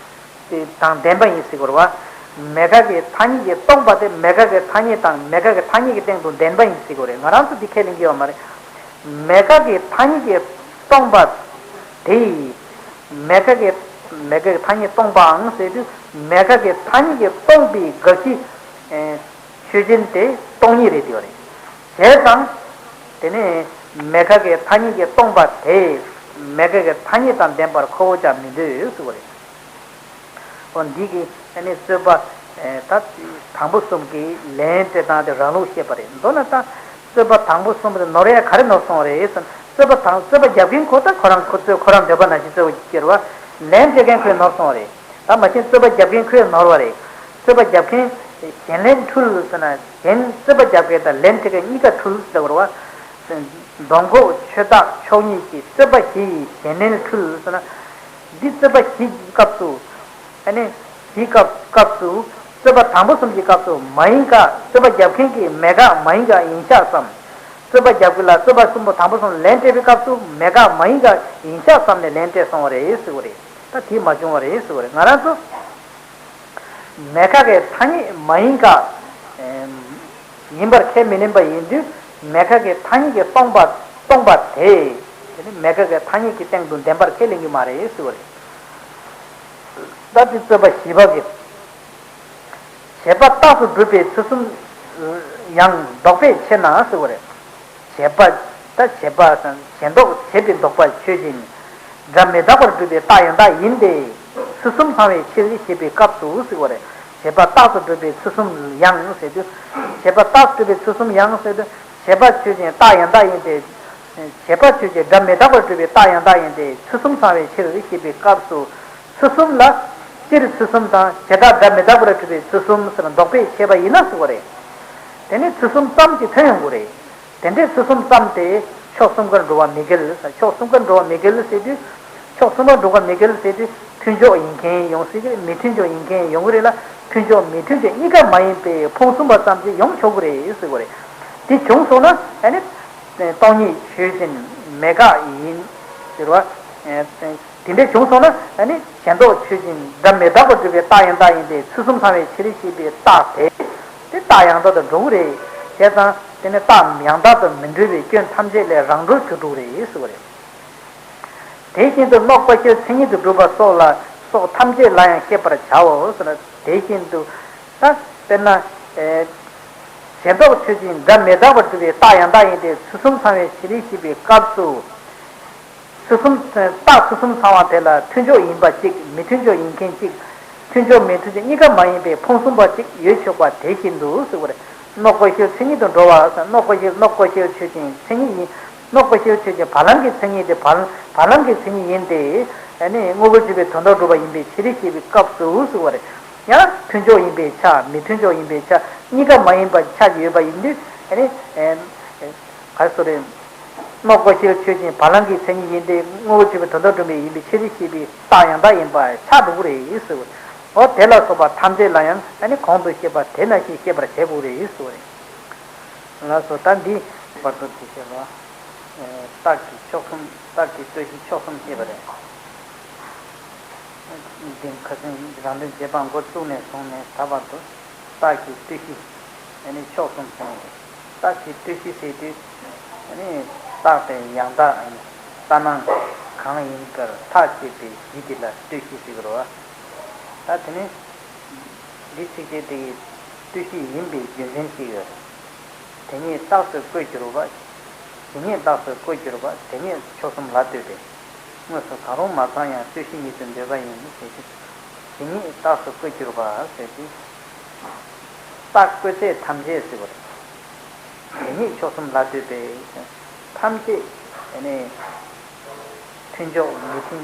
དེ་དང་ལྡན་པ་ཡིན་ཟེར་གྱི་རེད་བ། མེད་དགག་གི་ཐ་སྙད་ཀྱིས་སྟོང་པ་དེ་མེད་དགག་གི་ཐ་སྙད་དང་མེད་དགག་གི་ཐ་སྙད་ཀྱི་སྟེང་དུ་ལྡན་པ་ཡིན་ཟེར་གྱི་རེད། ང་རང་ཚོ་འདི་ཁས་ལེན་གྱི་ཡོད་མ་རེད། མེད་དགག་གི་ཐ་སྙད་ཀྱིས་སྟོང་པ་དེ་ཡིས། མེད་དགག་གི་མེད་དགག་གི་ཐ་སྙད་སྟོང་པའང་ཟེར་དུས་མེད་དགག་གི་ཐ་སྙད་ཀྱིས་སྟོང་པའི་དགག་གཞི། ཨེ། ཆོས་ཅན་དེ་སྟོང་ཉིད་རེད་དེ་ཡོད་རེད། བྱས་ཙང་། དེ་ནས་མེད་དགག་གི་ཐ་སྙད་ཀྱིས་སྟོང་པ་དེ་མེད་དགག་གི་ཐ་སྙད་དང་ལྡན་པར་ཁོ་བོ་ཀྱང་མི་འདོད་ཟེར་བ་རེད། འོ་འདི་གི་ཨ་ནི་རྩོད་པ། ཨེ། ད་དང་པོ་གསུམ་གྱི་ལན་སྤྲད་སྟངས་དེ་རང་ལུགས་བཤད་པ་རེད། མདོར་ན་ད་རྩོད་པ་དང་པོ་གསུམ་པ་དེ་ནོར་ཡ་ག་རེ་ནོར་སོང་བ་རེད་ཟེར་ན། རྩོད་པ་དང་རྩོད་པ་རྒྱབ་མཁན་ཁོ་ད་ཁོ་རང་ཁོ་ཚོས་ཁོ་རང་འདོད་པ་ནང་བཞིན་རྩོད་པ་བྱེད་ཀྱི་རེད་བ། ལན་སྤྲད་མཁན་ཁོས་ནོར་སོང་བ་རེད། ད་མ་གཞི་རྩོད་པ་རྒྱབ་མཁན་ཁོས་ནོར་བ་རེད། རྩོད་པ་རྒྱབ་མཁན་གཞན་ལན་འཁྲུལ་ཟེར་ན་གཞན་རྩོད་པ་རྒྱབ་མཁན་དང་ལན་སྤྲད་མཁན་གཉིས་ཀ་འཁྲུལ་ཟེར་བ་རེད་བ། མདོ་འགོད་ཆོས་བདག་མཆོག་ཉིད་ཀྱིས་རྩོད་པ་བཞི་ཡི་གཞན་ལན་འཁྲུལ་ཟེར་ན། འདི་རྩོད་པ་བཞི་གི་སྐབས་སུ། ཨ་ནི་བཞི་སྐབས་སྐབས་སུ། རྩོད་པ་དང་པོ་གསུམ་གྱི་སྐབས་སུ་མ་ཡིན་ཀ་རྩོད་པ་རྒྱབ་མཁན་གྱིས་མེད་དགག་མ་ཡིན་དགག་ཡིན་ཤག་བསམ། རྩོད་པ་རྒྱབ་མཁན་ལ་རྩོད་པ་གསུམ་པོ་དང་པོ་གསུམ་ལན་སྤྲད་པའི་སྐབས་སུ་མེད་དགག་མ་ཡིན་དགག་ཡིན་ཤག་བསམ་ནས་ལན་སྤྲད་སོང་བ་རེད་ཟེར་བ་རེད། ད་དེ་མ་བྱུང་བ་རེད་ཟེར་བ་རེད། ང་རང་ཚོ་མེད་དགག་གི་ཐ་སྙད་མ་ཡིན་དགག་ཡིན་པར་ཁས་མི་ལེན་པ་ཡིན་དུས། མེད་དགག་གི་ཐ་སྙད་ཀྱིས་སྟོང་པ་སྟོང་པ་དེ། དེ་ནི་མེད་དགག་གི་ཐ་སྙད་ཀྱི་སྟེང་དུ་བདེན་པར་ཁས་ལེན་གྱི་མ་རེད་ཟེར་བ་རེད། ད་དེ་རྩོད་པ་བཞི་པ་གི། བྱས་པ་རྟགས་སུ་གྲུབ་པའི་ཚུལ་གསུམ་ཡང་ལྡོག་པའི་ཕྱིར་ན་ཟེར་བ་རེད། བྱས་པ། ད་བྱས་པ་དང་བྱས་ལྡོག་བྱས་པའི་ལྡོག་པ་ཆོས་ཅན། སྒྲ་མི་རྟག་པར་གྲུབ་པའི་རྟགས་ཡང་དག་ཡིན་ཏེ། ཚུལ་གསུམ་ཚང་བའི་ཕྱིར་ཞེས་པའི་སྐབས་སུ་ཟེར་བ་རེད། བྱས་པ་རྟགས་སུ་གྲུབ་པའི་ཚུལ་གསུམ་ཡང་ཟེར་དུས། བྱས་པ་རྟགས་སུ་གྲུབ་པའི་ཚུལ་གསུམ་ཡང་ཟེར་དུས། བྱས་པ་ཆོས་ཅན་རྟགས་ཡང་དག་ཡིན་ཏེ། བྱས་པ་ཆོས་ཅན་སྒྲ་མི་རྟག་པར་གྲུབ་པའི་རྟགས་ཡང་དག་ཡིན་ཏེ་ཚུལ་གསུམ་ཚང་བའི་ཕྱིར་ཞེས་པའི་སྐབས་སུ། ཚུལ་གསུམ་ལ། སྤྱིར་ཚུལ་གསུམ་དང་བྱེ་བྲག་སྒྲ་མི་རྟག་པར་གྲུབ་པའི་ཚུལ་གསུམ་ཟེར་ལྡོག་པས་ཕྱེ་བ་ཡིན་ན་ཟེར་བ་རེད། དེ་ནི་ཚུལ་གསུམ་ཙམ་གྱིས་ཐོན་ཡོང་གི་རེད། དེ་འདྲའི་ཚུལ་གསུམ་ཙམ་དེ་ཕྱོགས་གསུམ་ཀར་འགྲོ་བ་མི་འགལ། ཕྱོགས་གསུམ་ཀར་འགྲོ་བ་མི་འགལ་ཟེར་དུས། ཕྱོགས་གསུམ་ཀར་འགྲོ་བ་མི་འགལ་ཟེར་དུས། མཐུན་ཕྱོགས་ཡིན་མཁན་ཡོང་སྲིད་ཀྱི་རེད། མི་མཐུན་ཕྱོགས་ཡིན་མཁན་ཡོང་གི་རེད་ལ། མཐུན་ཕྱོགས་མི་མཐུན་ཕྱོགས་གཉིས་ཀ་མ་ཡིན་པའི་ཕུང་གསུམ་པ་ཙམ་གྱིས་ཡོང་ཆོག་གི་རེད་ཟེར་བ་རེད། དེ་བྱུང་སོང་ན་ཨ་ནི། སྟོང་ཉིད་ཆོས་ཅན་མེད་དགག་ཡིན་ཟེར་བ། དེ་འདྲ་བྱུང་སོང་ན་ཨ་ནི་བྱས་ལྡོག་ཆོས་ཅན་སྒྲ་མི་རྟག་པར་གྲུབ་པའི་རྟགས་ཡང་དག་ཡིན་ཏེ་ཚུལ་གསུམ་ཚང་བའི་ཕྱིར་ཞེས་པའི་རྟགས་དེ། དེ་རྟགས་ཡང་དག་ཏུ་འགྲོ་གི་རེད། བྱས་ཙང་དེ་ནི་རྟགས་ཡང་དག་ཏུ་མི་འགྲོ་བའི་སྐྱོན་ཐམས་ཅད་ལས་རང་གྲོལ་གྱུར་འགྲོ་གི་རེད་ཟེར་བ་རེད། དེ་བཞིན་དུ་རྣོ་ཀོ་ཤལ་མཚན་ཉིད་དུ་གྲུབ་པ་སོགས་ལ་སོགས་ཐམས་ཅད་ལ་ཡང་བཤད་པར་བྱའོ་ཟེར་ན། དེ་བཞིན་དུ། ད་དཔེར་ན། བྱས་ལྡོག་ཆོས་ཅན་སྒྲ་མི་རྟག་པར་གྲུབ་པའི་རྟགས་ཡང་དག་ཡིན་ཏེ་ཚུལ་གསུམ་ཚང་བའི་ཕྱིར་ཞེས་པའི་སྐབས་སུ། ཚུལ་གསུམ། རྟགས་ཚུལ་གསུམ་ཚང་བ་དེ་ལ་མཐུན་ཕྱོགས་ཡིན་པ་གཅིག་མི་མཐུན་ཕྱོགས་ཡིན་མཁན་གཅིག་མཐུན་ཕྱོགས་མི་མཐུན་ཕྱོགས་གཉིས་ཀ་མ་ཡིན་པའི་ཕུང་གསུམ་པ་གཅིག་ཡོད་ཆོག་པ་དེ་བཞིན་དུ་ཟེར་བ་རེད། རྣོ་ཀོ་ཤལ་མཚན་ཉིད་དུ་འགྲོ་བ་ཟེར། རྣོ་ཀོ་ཤལ་རྣོ་ཀོ་ཤལ་ཆོས་ཅན་མཚན་ཉིད་ཡིན། རྣོ་ཀོ་ཤལ་ཆོས་ཅན་བ་ལང་གི་མཚན་ཉིད་དེ་བ་བ་ལང་གི་མཚན་ཉིད་ཡིན་ཏེ། ཨ་ནི་དངོས་པོར་གྱུར་པའི་དོན་དམ་གྲུབ་པ་ཡིན་པའི་ཕྱིར་ཞེས་པའི་སྐབས་སུ་ཟེར་བ་རེད། ཡང་མཐུན་ཕྱོགས་ཡིན་པའི་ཆ་མི་མཐུན་ཕྱོགས་ཡིན་པའི་ཆ་གཉིས་ཀ་མ་ཡིན་པ་ཆ་ཡོད་པ་ཡིན་དུས། ཨ་ནི། ག་རེ་ཟེར་རེད། རྣོ་ཀོ་ཤལ་ཆོས་ཅན་བ་ལང་གི་མཚན་ཉིད་ཡིན་ཏེ་དངོས་པོར་གྱུར་པའི་དོན་དམ་གྲུབ་པ་ཡིན་པའི་ཕྱིར་ཞེས་པའི་རྟགས་ཡང་དག་ཡིན་པ་ཆགས་འགྲོ་གི་རེད་ཟེར། འོ་དེ་ལ་སོགས་པ་ཐམས་ཅད་ལ་ཡང་ཨ་ནི་གོང་དུ་བཤད་པ་དེ་ནང་བཞིན་ཤེས་པར་བྱེད་དགོས་རེད་ཟེར། ལགས་སོ། ད་འདི་བར་དུ་དེ་བཤད་པ། རྟགས་ཀྱི་ཕྱོགས་གསུམ། རྟགས་ཀྱི་ལྟོས་གཞི་ཕྱོགས་གསུམ་བཤད་པ་རེད། འདི་ཁ་སང་རང་དོན་རྗེས་དཔག་འགོ་བཙུགས་ནས་བཟུང་ནས་ད་བར་དུ་རྟགས་ཀྱི་ལྟོས་གཞི་ཨ་ནི་ཕྱོགས་གསུམ་གསུངས་ཏེ། རྟགས་ཀྱི་ལྟོས་གཞི་ཟེར་དུས་ཨ་ནི་རྟགས་དེ་ཡང་དག་ཡིན། ལྟར་སྣང་གང་ཡིན་ཀར་ཐག་བཅད་པའི་གཞི་དེ་ལ་ལྟོས་གཞི་ཟེར་གི་རེད་བ། ད་དེ་ནི་འདི་ཚིགས་བཅད་དེ་ཡི་ལྟོས་གཞི་ཡིན་པའི་རྒྱུ་མཚན་ཞིག་ཡོད། དེ་ཉིད་རྟགས་སུ་བཀོད་གྱུར་པ། ཇི་སྙེད་རྟགས་སུ་བཀོད་གྱུར་པ་དེ་ཉིད་ཕྱོགས་གསུམ་ལ་ལྟོས་པས། དངོས་སུ་གང་རུང་མ་ཚང་ཡང་ལྟོས་གཞི་ཉིད་དུ་འདོད་པ་ཡིན་ཞེས་ཏེ། ཇི་སྙེད་རྟགས་སུ་བཀོད་གྱུར་པ་ཟེར་ཏེ། རྟགས་བཀོད་ཚད་ཐམས་ཅད་ཟེར་བ་རེད། དེ་ཉིད་ཕྱོགས་གསུམ་ལ་ལྟོས་པས། ཐམས་ཅད་ནི་མཐུན་ཕྱོགས་མི་མཐུན་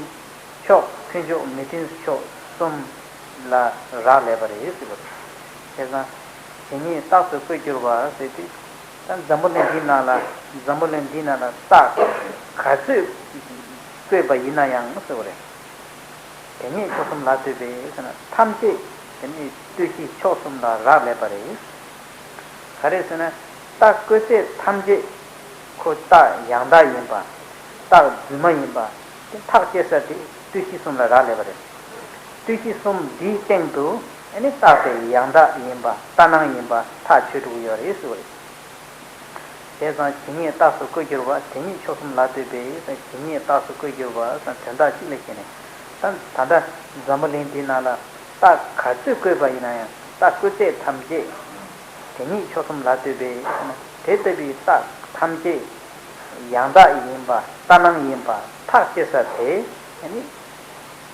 ཕྱོགས་མཐུན་ཕྱོགས་མི་མཐུན་ཕྱོགས་གསུམ་ལ་རག་ལས་པ་རེད་ཟེར་བ་རེད། བྱས་ཙང་དེ་ཉིད་རྟགས་སུ་བཀོད་གྱུར་པ་ཟེར་དུས། ད་འཛམ་བུ་གླིང་འདིའི་ནང་ལ་འཛམ་བུ་གླིང་འདིའི་ནང་ལ་རྟགས་ག་ཚོད་བཀོད་པ་ཡིན་ན་ཡང་ཟེར་བ་རེད། དེ་ཉིད་ཕྱོགས་གསུམ་ལ་ལྟོས་པས་ཟེར་ན་ཐམས་ཅད་དེ་ནི་ལྟོས་གཞི་ཕྱོགས་གསུམ་ལ་རག་ལས་པ་རེད། ག་རེ་ཟེར་ན། རྟགས་བཀོད་ཚད་ཐམས་ཅད་ཁོ་རྟགས་ཡང་དག་ཡིན་པ། རྟགས་རྫུན་མ་ཡིན་པ། དེ་ཐག་བཅད་ས་དེ་ལྟོས་གཞི་གསུམ་ལ་རག་ལས་པ་རེད། ལྟོས་གཞི་གསུམ་འདིའི་སྟེང་དུ་ཨ་ནི་རྟགས་དེ་ཡང་དག་ཡིན་པ་ལྟར་སྣང་ཡིན་པ་ཐག་ཆོད་འགྲོ་གི་ཡོད་རེད་ཟེར་བ་རེད། བྱས་ཙང་ཇི་སྙེད་རྟགས་སུ་བཀོད་གྱུར་པ་དེ་ཉིད་ཕྱོགས་གསུམ་ལ་ལྟོས་པས་ཟེར། ཇི་སྙེད་རྟགས་སུ་བཀོད་གྱུར་པ་ཟེར་དོན་དག་གཅིག་ལ་བྱས་ནས། ད་ད་ལྟ་འཛམ་བུ་གླིང་འདིའི་ནང་ལ་རྟགས་ག་ཚོད་བཀོད་པ་ཡིན་ན་ཡང་རྟགས་བཀོད་ཚད་ཐམས་ཅད་དེ་ཉིད་ཕྱོགས་གསུམ་ལ་ལྟོས་པས་ཟེར་ན། དེ་ལྟ་བུའི་རྟགས་ཐམས་ཅད་ཡང་དག་ཡིན་པ་ལྟར་སྣང་ཡིན་པ་ཐག་བཅད་ས་དེ་ནི་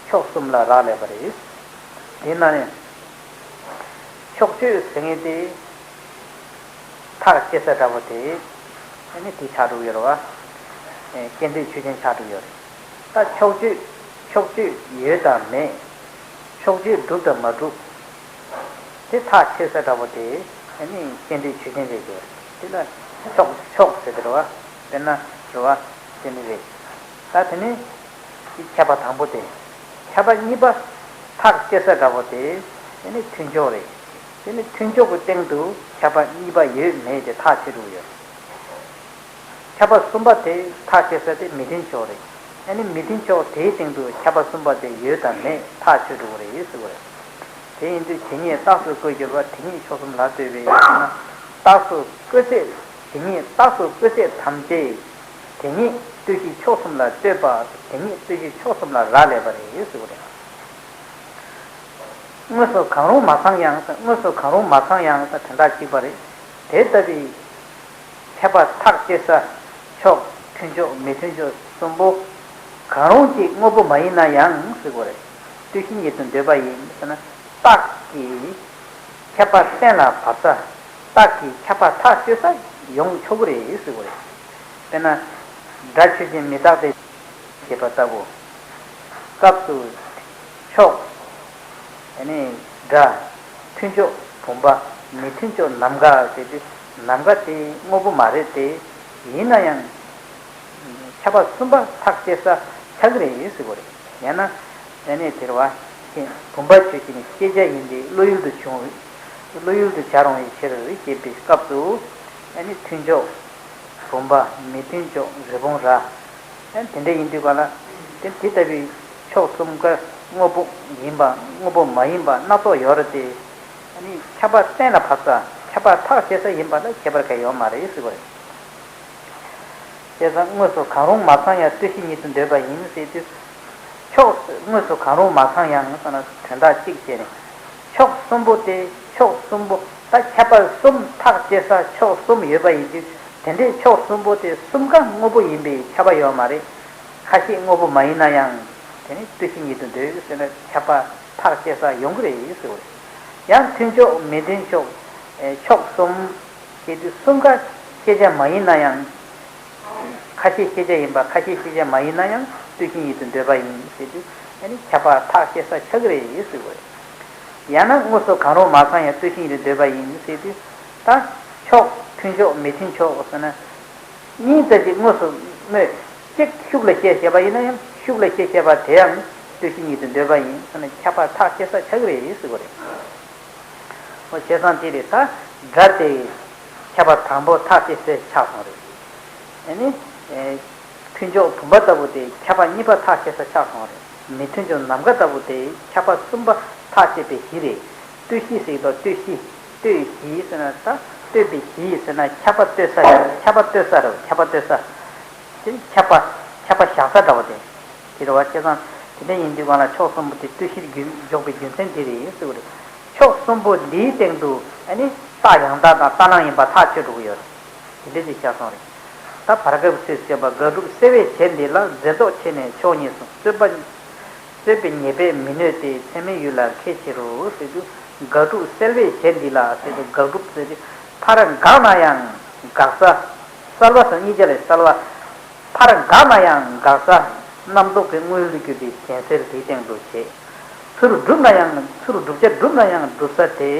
ཕྱོགས་གསུམ་ལ་རག་ལས་པ་རེད། དེས་ན་ནི། ཕྱོགས་ཆོས་ཟེར་མཁན་དེ། ཐག་བཅད་ས་འདྲ་པོ་དེ། ཨ་ནི་དེ་ཆགས་འགྲོ་གི་ཡོད་རེད་བ། ཨེ་སྐྱེ་མཐའི་ཆོས་ཅན་ཆགས་འགྲོ་གི་ཡོད་རེད། ད་ཕྱོགས་ཆོས་ཕྱོགས་ཆོས་ཡོད་དང་མེད། ཕྱོགས་ཆོས་གྲུབ་དང་མ་གྲུབ། དེ་ཐག་ཆད་ས་འདྲ་པོ་དེ། ཨ་ནི་སྐྱེ་མཐའི་ཆོས་ཅན་རེད་ཀྱི། དེ་ལ་ཕྱོགས་ཕྱོགས་ཟེར་གི་རེད་བ། དཔེར་ན་རེད་བ། དེ་ནི་རེད། ད་དེ་ནི། དེ་ཁྱད་པར་དང་པོ་དེ། ཁྱད་པར་གཉིས་པ། ཐག་བཅད་ས་འདྲ་པོ་དེ། དེ་ནི་མཐུན་ཕྱོགས་རེད། དེ་ནི་མཐུན་ཕྱོགས་ཀྱི་སྟེང་དུ་ཁྱབ་པ་གཉིས་པ་ཡོད་མེད་དེ་ཐག་ཆོད་འགྲོ་གི་ཡོད། ཁྱབ་པ་གསུམ་པ་དེ་ཐག་ཆོད་ས་དེ་མི་མཐུན་ཕྱོགས་རེད། ཨ་ནི་མི་མཐུན་ཕྱོགས་དེའི་སྟེང་དུ་ཁྱབ་པ་གསུམ་པ་དེ་ཡོད་དམ་མེད་ཐག་ཆོད་འགྲོ་གི་རེད་ཟེར་བ་རེད། དེ་ཡིན་དུས་ཇི་སྙེད་རྟགས་སུ་བཀོད་གྱུར་པ་དེ་ཉིད་ཕྱོགས་གསུམ་ལ་ལྟོས་པའི་ཕྱིར་ན། རྟགས་སུ་བཀོད་ཚད། ཇི་སྙེད་རྟགས་སུ་བཀོད་ཚད་ཐམས་ཅད་དེ་ཉིད་ལྟོས་གཞི་ཕྱོགས་གསུམ་ལ་ལྟོས་པ་དེ་ཉིད་ལྟོས་གཞི་ཕྱོགས་གསུམ་ལ་རག་ལས་པ་རེད་ཟེར་བ་རེད། དངོས་སུ་གང་རུང་མ་ཚང་ཡང་། དངོས་སུ་གང་རུང་མ་ཚང་ཡང་དོན་དག་གཅིག་པ་རེད། དེ་ལྟ་བུའི་ཁྱབ་པ་ཐག་བཅད་ས་ཕྱོགས་མཐུན་ཕྱོགས་མི་མཐུན་ཕྱོགས་གསུམ་པོ་གང་རུང་གཅིག་དངོས་པོ་མ་ཡིན་ན་ཡང་ཟེར་དགོས་རེད། ལྟོས་གཞི་ཉིད་དུ་འདོད་པ་ཡིན་ཟེར་ན། རྟགས་ཀྱིས་ཁྱབ་པ་གཏན་ལ་ཕབ་ས། རྟགས་ཀྱིས་ཁྱབ་པ་ཐག་གཅོད་ས་ཡོང་ཆོག་གི་རེད་ཟེར་དགོས་རེད། དཔེར་ན། སྒྲ་ཆོས་ཅན་མི་རྟག་སྟེ། ཞེས་པ་ལྟ་བུ། སྐབས་སུ་ཕྱོགས། ཨ་ནི་སྒྲ། མཐུན་ཕྱོགས་བུམ་པ། མི་མཐུན་ཕྱོགས་ནམ་མཁའ་ཟེར་དུས་ནམ་མཁའ་དེ་དངོས་པོ་མ་རེད་དེ། ཡིན་ན་ཡང་ཁྱབ་པ་གསུམ་པ་ཐག་བཅད་ས་ཆགས་ཀྱི་རེད་ཟེར་དགོས་རེད། ཡང་ན་ཨ་ནི་དེར་བ་ཤེས་བུམ་པ་ཆོས་ཅན་ཤེས་བྱ་ཡིན་ཏེ་བློ་ཡུལ་དུ་བྱུང་བློ་ཡུལ་དུ་བྱ་རུང་བའི་ཕྱིར་ཞེས་པའི་སྐབས་སུ་ཨ་ནི་མཐུན་ཕྱོགས་བུམ་པ། མི་མཐུན་ཕྱོགས་རི་བོང་རྭ། ཨ་དེ་འདྲ་ཡིན་དུས་ག་ལ། དེ་དེ་ལྟ་བུའི་ཕྱོགས་གསུམ་ཀ་དངོས་པོ་ཡིན་པ་དངོས་པོ་མ་ཡིན་པ་སྣ་ཚོགས་ཡོད་རེད་དེ། ཨ་ནི་ཁྱབ་པ་གཏན་ལ་ཕབ་ས་ཁྱབ་པ་ཐག་བཅད་ས་ཡིན་པ་ལ་ཁྱད་པར་གང་ཡོད་མ་རེད་ཟེར་བ་རེད། བྱས་ཙང་དངོས་སུ་གང་རུང་མ་ཚང་ཡང་ལྟོས་གཞི་ཉིད་དུ་འདོད་པ་ཡིན་ཟེར་དུས། ཕྱོགས་དངོས་སུ་གང་རུང་མ་ཚང་ཡང་ཟེར་ན་དོན་དག་གཅིག་བྱས་ནས། ཕྱོགས་གསུམ་པོ་དེ་ཕྱོགས་གསུམ་པོ་ད་ཁྱབ་པ་གསུམ་ཐག་བཅད་ས་ཕྱོགས་གསུམ་ཡོད་པ་ཡིན་དུས། དེ་འདྲའི་ཕྱོགས་གསུམ་པོ་དེ་གསུམ་ཀ་དངོས་པོ་ཡིན་པས་ཁྱབ་པ་ཡོད་མ་རེད། ཁ་ཤས་དངོས་པོ་མ་ཡིན་ན་ཡང་དེ་ནི་ལྟོས་གཞི་ཉིད་དུ་འདོད་ཟེར་ན་ཁྱབ་པ་ཐག་བཅད་ས་ཡོང་གི་རེད་ཟེར་བ་རེད། ཡང་མཐུན་ཕྱོགས་མི་མཐུན་ཕྱོགས་ཕྱོགས་གསུམ་ཞེས་དུས་གསུམ་ཀ་ཤེས་བྱ་མ་ཡིན་ན་ཡང་། ཁ་ཤས་ཤེས་བྱ་ཡིན་པ་ཁ་ཤས་ཤེས་བྱ་མ་ཡིན་ན་ཡང་ལྟོས་གཞི་ཉིད་དུ་འདོད་པ་ཡིན་ཟེར་དུས་ཨ་ནི་ཁྱབ་པ་ཐག་བཅད་ས་ཆགས་ཀྱི་རེད་ཟེར་བ་རེད། ཡང་ན་དངོས་སུ་གང་རུང་མ་ཚང་ཡང་ལྟོས་གཞི་ཉིད་དུ་འདོད་པ་ཡིན་ཟེར་དུས། ད་ཕྱོགས་མཐུན་ཕྱོགས་མི་མཐུན་ཕྱོགས་ཟེར་ན། གཉིས་ཙམ་ཅིག་དངོས་སུ་སྨོས། གཅིག་ཤུགས་ལ་བཤད་བཤད་པ་ཡིན་ན་ཡང་ཤུགས་ལ་བཤད་བཤད་པ་དེ་ཡང་ལྟོས་གཞི་ཉིད་དུ་འདོད་པ་ཡིན་ཟེར་ན་ཁྱབ་པ་ཐག་བཅད་ས་ཆགས་ཀྱི་རེད་ཟེར་བ་རེད། འོ་བྱས་ཙང་དེ་རེད་ད། སྒྲ་དེ་ཁྱབ་པ་དང་པོ་ཐག་བཅད་ས་ཆགས་སོང་རེད། ཨ་ནི། མཐུན་ཕྱོགས་བུམ་པ་ལྟ་བུ་དེ་ཁྱབ་པ་གཉིས་པ་ཐག་བཅད་ས་ཆགས་སོང་རེད། མི་མཐུན་ཕྱོགས་ནམ་མཁའ་ལྟ་བུ་དེ་ཁྱབ་པ་གསུམ་པ་ཐག་བཅད་པའི་གཞི་རེད། ལྟོས་གཞི་ཟེར་གྱི་འདུག་ལྟོས་གཞི། ལྟོས་གཞི་ཟེར་ན་ད་ལྟོས་པའི་གཞི་ཟེར་ན་ཁྱབ་པ་ལྟོས་ས་རེད། ཁྱབ་པ་ལྟོས་ས་རེད། ཁྱབ་པ་ལྟོས་ས། དེ་ཁྱབ་པ་ཁྱབ་པ་བཞག་ས་འདྲ་བོ་དེ། དེ་རེད་བ། བྱས་ཙང་དེ་འདྲ་ཡིན་དུས་གང་ལ་ཕྱོགས་གསུམ་པོ་དེ་ལྟོས་གཞིར་རྒྱུ་འཇོག་པའི་རྒྱུ་མཚན་དེ་རེད་ཟེར་བ་རེད། ཕྱོགས་གསུམ་པོ་འདིའི་སྟེང་དུ་ཨ་ནི་རྟགས་ཡང་དག་དང་ལྟར་སྣང་ཡིན་པ་ཐག་ཆོད་འགྲོ་གི་ཡོད་རེད། དེ་འདྲ་ཅིག་བཞག་སོང་རེད། ད་བར་སྐབས་སུ་བྱས་པ་དགག་སྒྲུབ་སེལ་བའི་བྱེད་འདི་ལ་འཛིན་རྟོག་ཆེ་ནས་ཕྱོགས་གཉིས་སུ་རྩོད་པ། རྩོད་པའི་ཉེས་པས་མི་གནོད་དེ་ཚད་མའི་ཡུལ་ལ་ཁས་འཆེ་རུང་ཟེར་དུས། དགག་སྒྲུབ་སེལ་བའི་བྱེད་འདི་ལ་ཟེར་དུས་དགག་སྒྲུབ་ཟེར་དུས་ཕར་དགག་ན་ཡང་དགག་ས། གསལ་བ་སོགས་གཉིས་ཆ་ལས་གསལ་བ། ཕར་དགག་ན་ཡང་དགག་ས། རྣམ་རྟོག་གི་དངོས་ཡུལ་དུ་གྱུར་པའི་གཞན་སེལ་དེའི་སྟེང་དུ་བྱེད། ཚུར་སྒྲུབ་ན་ཡང་ཚུར་བསྒྲུབ་བྱ་སྒྲུབ་ན་ཡང་སྒྲུབ་ས་དེ།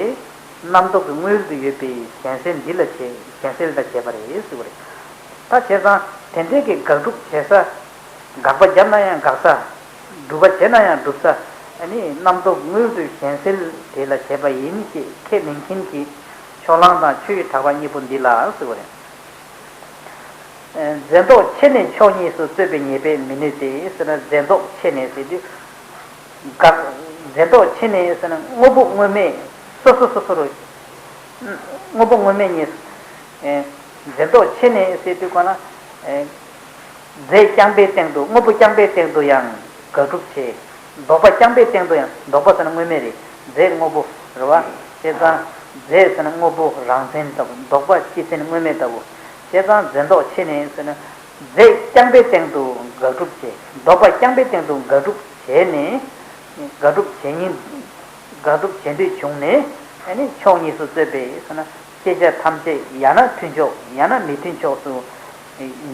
རྣམ་རྟོག་གི་དངོས་ཡུལ་དུ་ཡོད་པའི་གཞན་སེལ་འདི་ལ་བྱེད་གཞན་སེལ་དང་བྱེད་པ་རེད་ཟེར་བ་རེད། ད་བྱས་ཙང་དེ་འདྲའི་གི་དགག་སྒྲུབ་བྱེད་ས། དགག་པ་བརྒྱབ་ན་ཡང་དགག་ས། སྒྲུབ་པ་བྱས་ན་ཡང་སྒྲུབ་ས། ཨ་ནི་རྣམ་རྟོག་དངོས་ཡུལ་དུ་གཞན་སེལ་དེ་ལ་བྱེད་པ་ཡིན་ཞེས་ཁས་ལེན་མཁན་གྱི་ཕྱོགས་གླང་དང་ཆོས་ཀྱི་གྲགས་པ་གཉིས་པོ་འདི་ལ་ཟེར་བ་རེད། འཛིན་རྟོག་ཆེ་ནས་ཕྱོགས་གཉིས་སུ་རྩོད་པའི་ཉེས་པས་མི་གནོད་དེ་ཟེར་ན་འཛིན་རྟོག་ཆེ་ནས་ཟེར་དུས། དགག་འཛིན་རྟོག་ཆེ་ནས་ཟེར་ན་དངོས་པོ་དངོས་མེད་སོ་སོ་སོ་སོ་རུ། དངོས་པོ་དངོས་མེད་གཉིས། འཛིན་རྟོག་ཆེ་ནས་ཟེར་དུས་ག་ན། རྫས་རྐྱང་པའི་སྟེང་དུ་དངོས་པོ་རྐྱང་པའི་སྟེང་དུ་ཡང་དགག་སྒྲུབ་བྱེད། ལྡོག་པ་རྐྱང་པའི་སྟེང་དུ་ཡང་ལྡོག་པ་ཟེར་ན་དངོས་མེད་རེད། རྫས་དངོས་པོ་རེད་བ། བྱས་ཙང་རྫས་ཟེར་ན་དངོས་པོ་རང་མཚན་ལྟ་བུ། ལྡོག་པ་སྤྱི་མཚན་དངོས་མེད་ལྟ་བུ། བྱས་ཙང་འཛིན་རྟོག་ཆེ་ནས་ཟེར་ན། རྫས་རྐྱང་པའི་སྟེང་དུ་དགག་སྒྲུབ་བྱེད། ལྡོག་པ་རྐྱང་པའི་སྟེང་དུ་དགག་སྒྲུབ་བྱས་ནས། དགག་སྒྲུབ་བྱེད་ཉིན། དགག་སྒྲུབ་བྱེད་འདོད་བྱུང་ནས། ཨ་ནི་ཕྱོགས་གཉིས་སུ་རྩོད་པའི་ཟེར་ན། ཤེས་བྱ་ཐམས་ཅད་ཡང་ན་མཐུན་ཕྱོགས་ཡང་ན་མི་མཐུན་ཕྱོགས་སུ་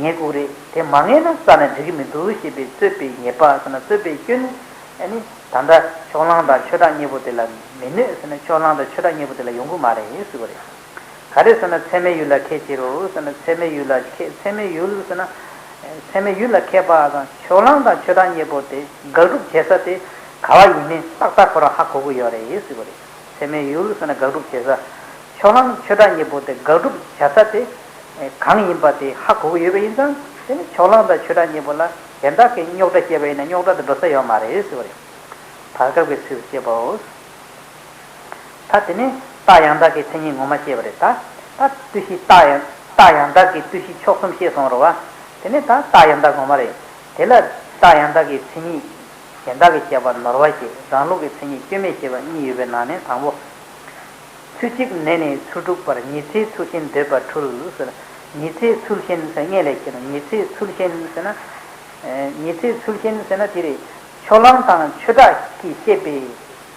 ངེས་དགོས་རེད། དེ་མ་ངེས་ན་རྩ་ནས་འགྲིག་གི་མི་འདུག་ཞེས་པའི་རྩོད་པའི་ཉེས་པ་ཟེར་ན་རྩོད་པའི་སྐྱོན། ཨ་ནི་ད་ལྟ་ཕྱོགས་གླང་དང་ཆོས་གྲགས་གཉིས་པོ་དེ་ལ་མི་གནོད་ཟེར་ན་ཕྱོགས་གླང་དང་ཆོས་གྲགས་གཉིས་པོ་དེ་ལ་ཡོང་གི་མ་རེད་ཟེར་བ་རེད། ག་རེ་ཟེར་ན་ཚད་མའི་ཡུལ་ལ་ཁས་འཆེ་རུང་ཟེར་ན་ཚད་མའི་ཡུལ་ལ་ཁས་ཚད་མའི་ཡུལ་ཟེར་ན། ཚད་མའི་ཡུལ་ལ་མཁས་པ་དང་ཕྱོགས་གླང་དང་ཆོས་གྲགས་གཉིས་པོ་དེ་དགག་སྒྲུབ་བྱེད་ས་དེ་ག་བ་ཡིན་མིན་ཏག་ཏག་ཁོ་རང་ཧ་གོ་གི་ཡོད་རེད་ཟེར་བ་རེད། ཚད་མའི་ཡུལ་ཟེར་ན་དགག་སྒྲུབ་བྱེད་ས། ཕྱོགས་གླང་ཆོས་བདག་གཉིས་པོ་དེ་དགག་སྒྲུབ་བྱ་ས་དེ་གང་ཡིན་པ་དེ་ཧ་གོ་གི་ཡོད་པ་ཡིན་ཙང་། དེ་ནི་ཕྱོགས་གླང་དང་ཆོས་བདག་གཉིས་པོ་ལ་གཞན་དག་གིས་རྙོག་དྲ་བཤད་པ་ཡིན་ན་རྙོག་དྲ་དེ་འགྲོ་ས་ཡོད་མ་རེད་ཟེར་བ་རེད། བར་སྐབས་ཀྱི་ཚུལ་བཤད་པའོ། ད་དེ་ནས་རྟགས་ཡང་དག་གི་མཚན་ཉིད་ངོ་མ་བཤད་པ་རེད། ད་ད་ལྟོས་ཤིག་རྟགས་ཡང་རྟགས་ཡང་དག་གི་ལྟོས་ཤིག་ཕྱོགས་གསུམ་བཤད་སོང་རེད་བ། དེ་ནས་ད་རྟགས་ཡང་དག་ངོ་མ་རེད། དེ་ལ་རྟགས་ཡང་དག་གི་མཚན་ཉིད་གཞན་དག་གིས་བཤད་པ་ནོར་བ་བཤད། རང་ལུགས་ཀྱི་མཚན་ཉིད་སྐྱོན་མེད་བཤད་པ་གཉིས་ཡོད་པའི་ནང་ནས་དང་པོ། ཚུལ་གཅིག་ནས་ནི་ཚུལ་དྲུག་བར། ཉི་ཚེའི་ཚུལ་ཤན་འདོད་པ་འཁྲུལ་ཟེར། ཉི་ཚེའི་ཚུལ་ཤན་ཟེར་སྔོན་ལ་བཤད་ན། ཉི་ཚེའི་ཚུལ་ཤན་ཟེར་ན། ཨེ། ཉི་ཚེའི་ཚུལ་ཤན་ཟེར་ན་དེ་རེད། ཕྱོགས་གླང་དང་ཆོས་བདག་གིས་བཤད་པའི་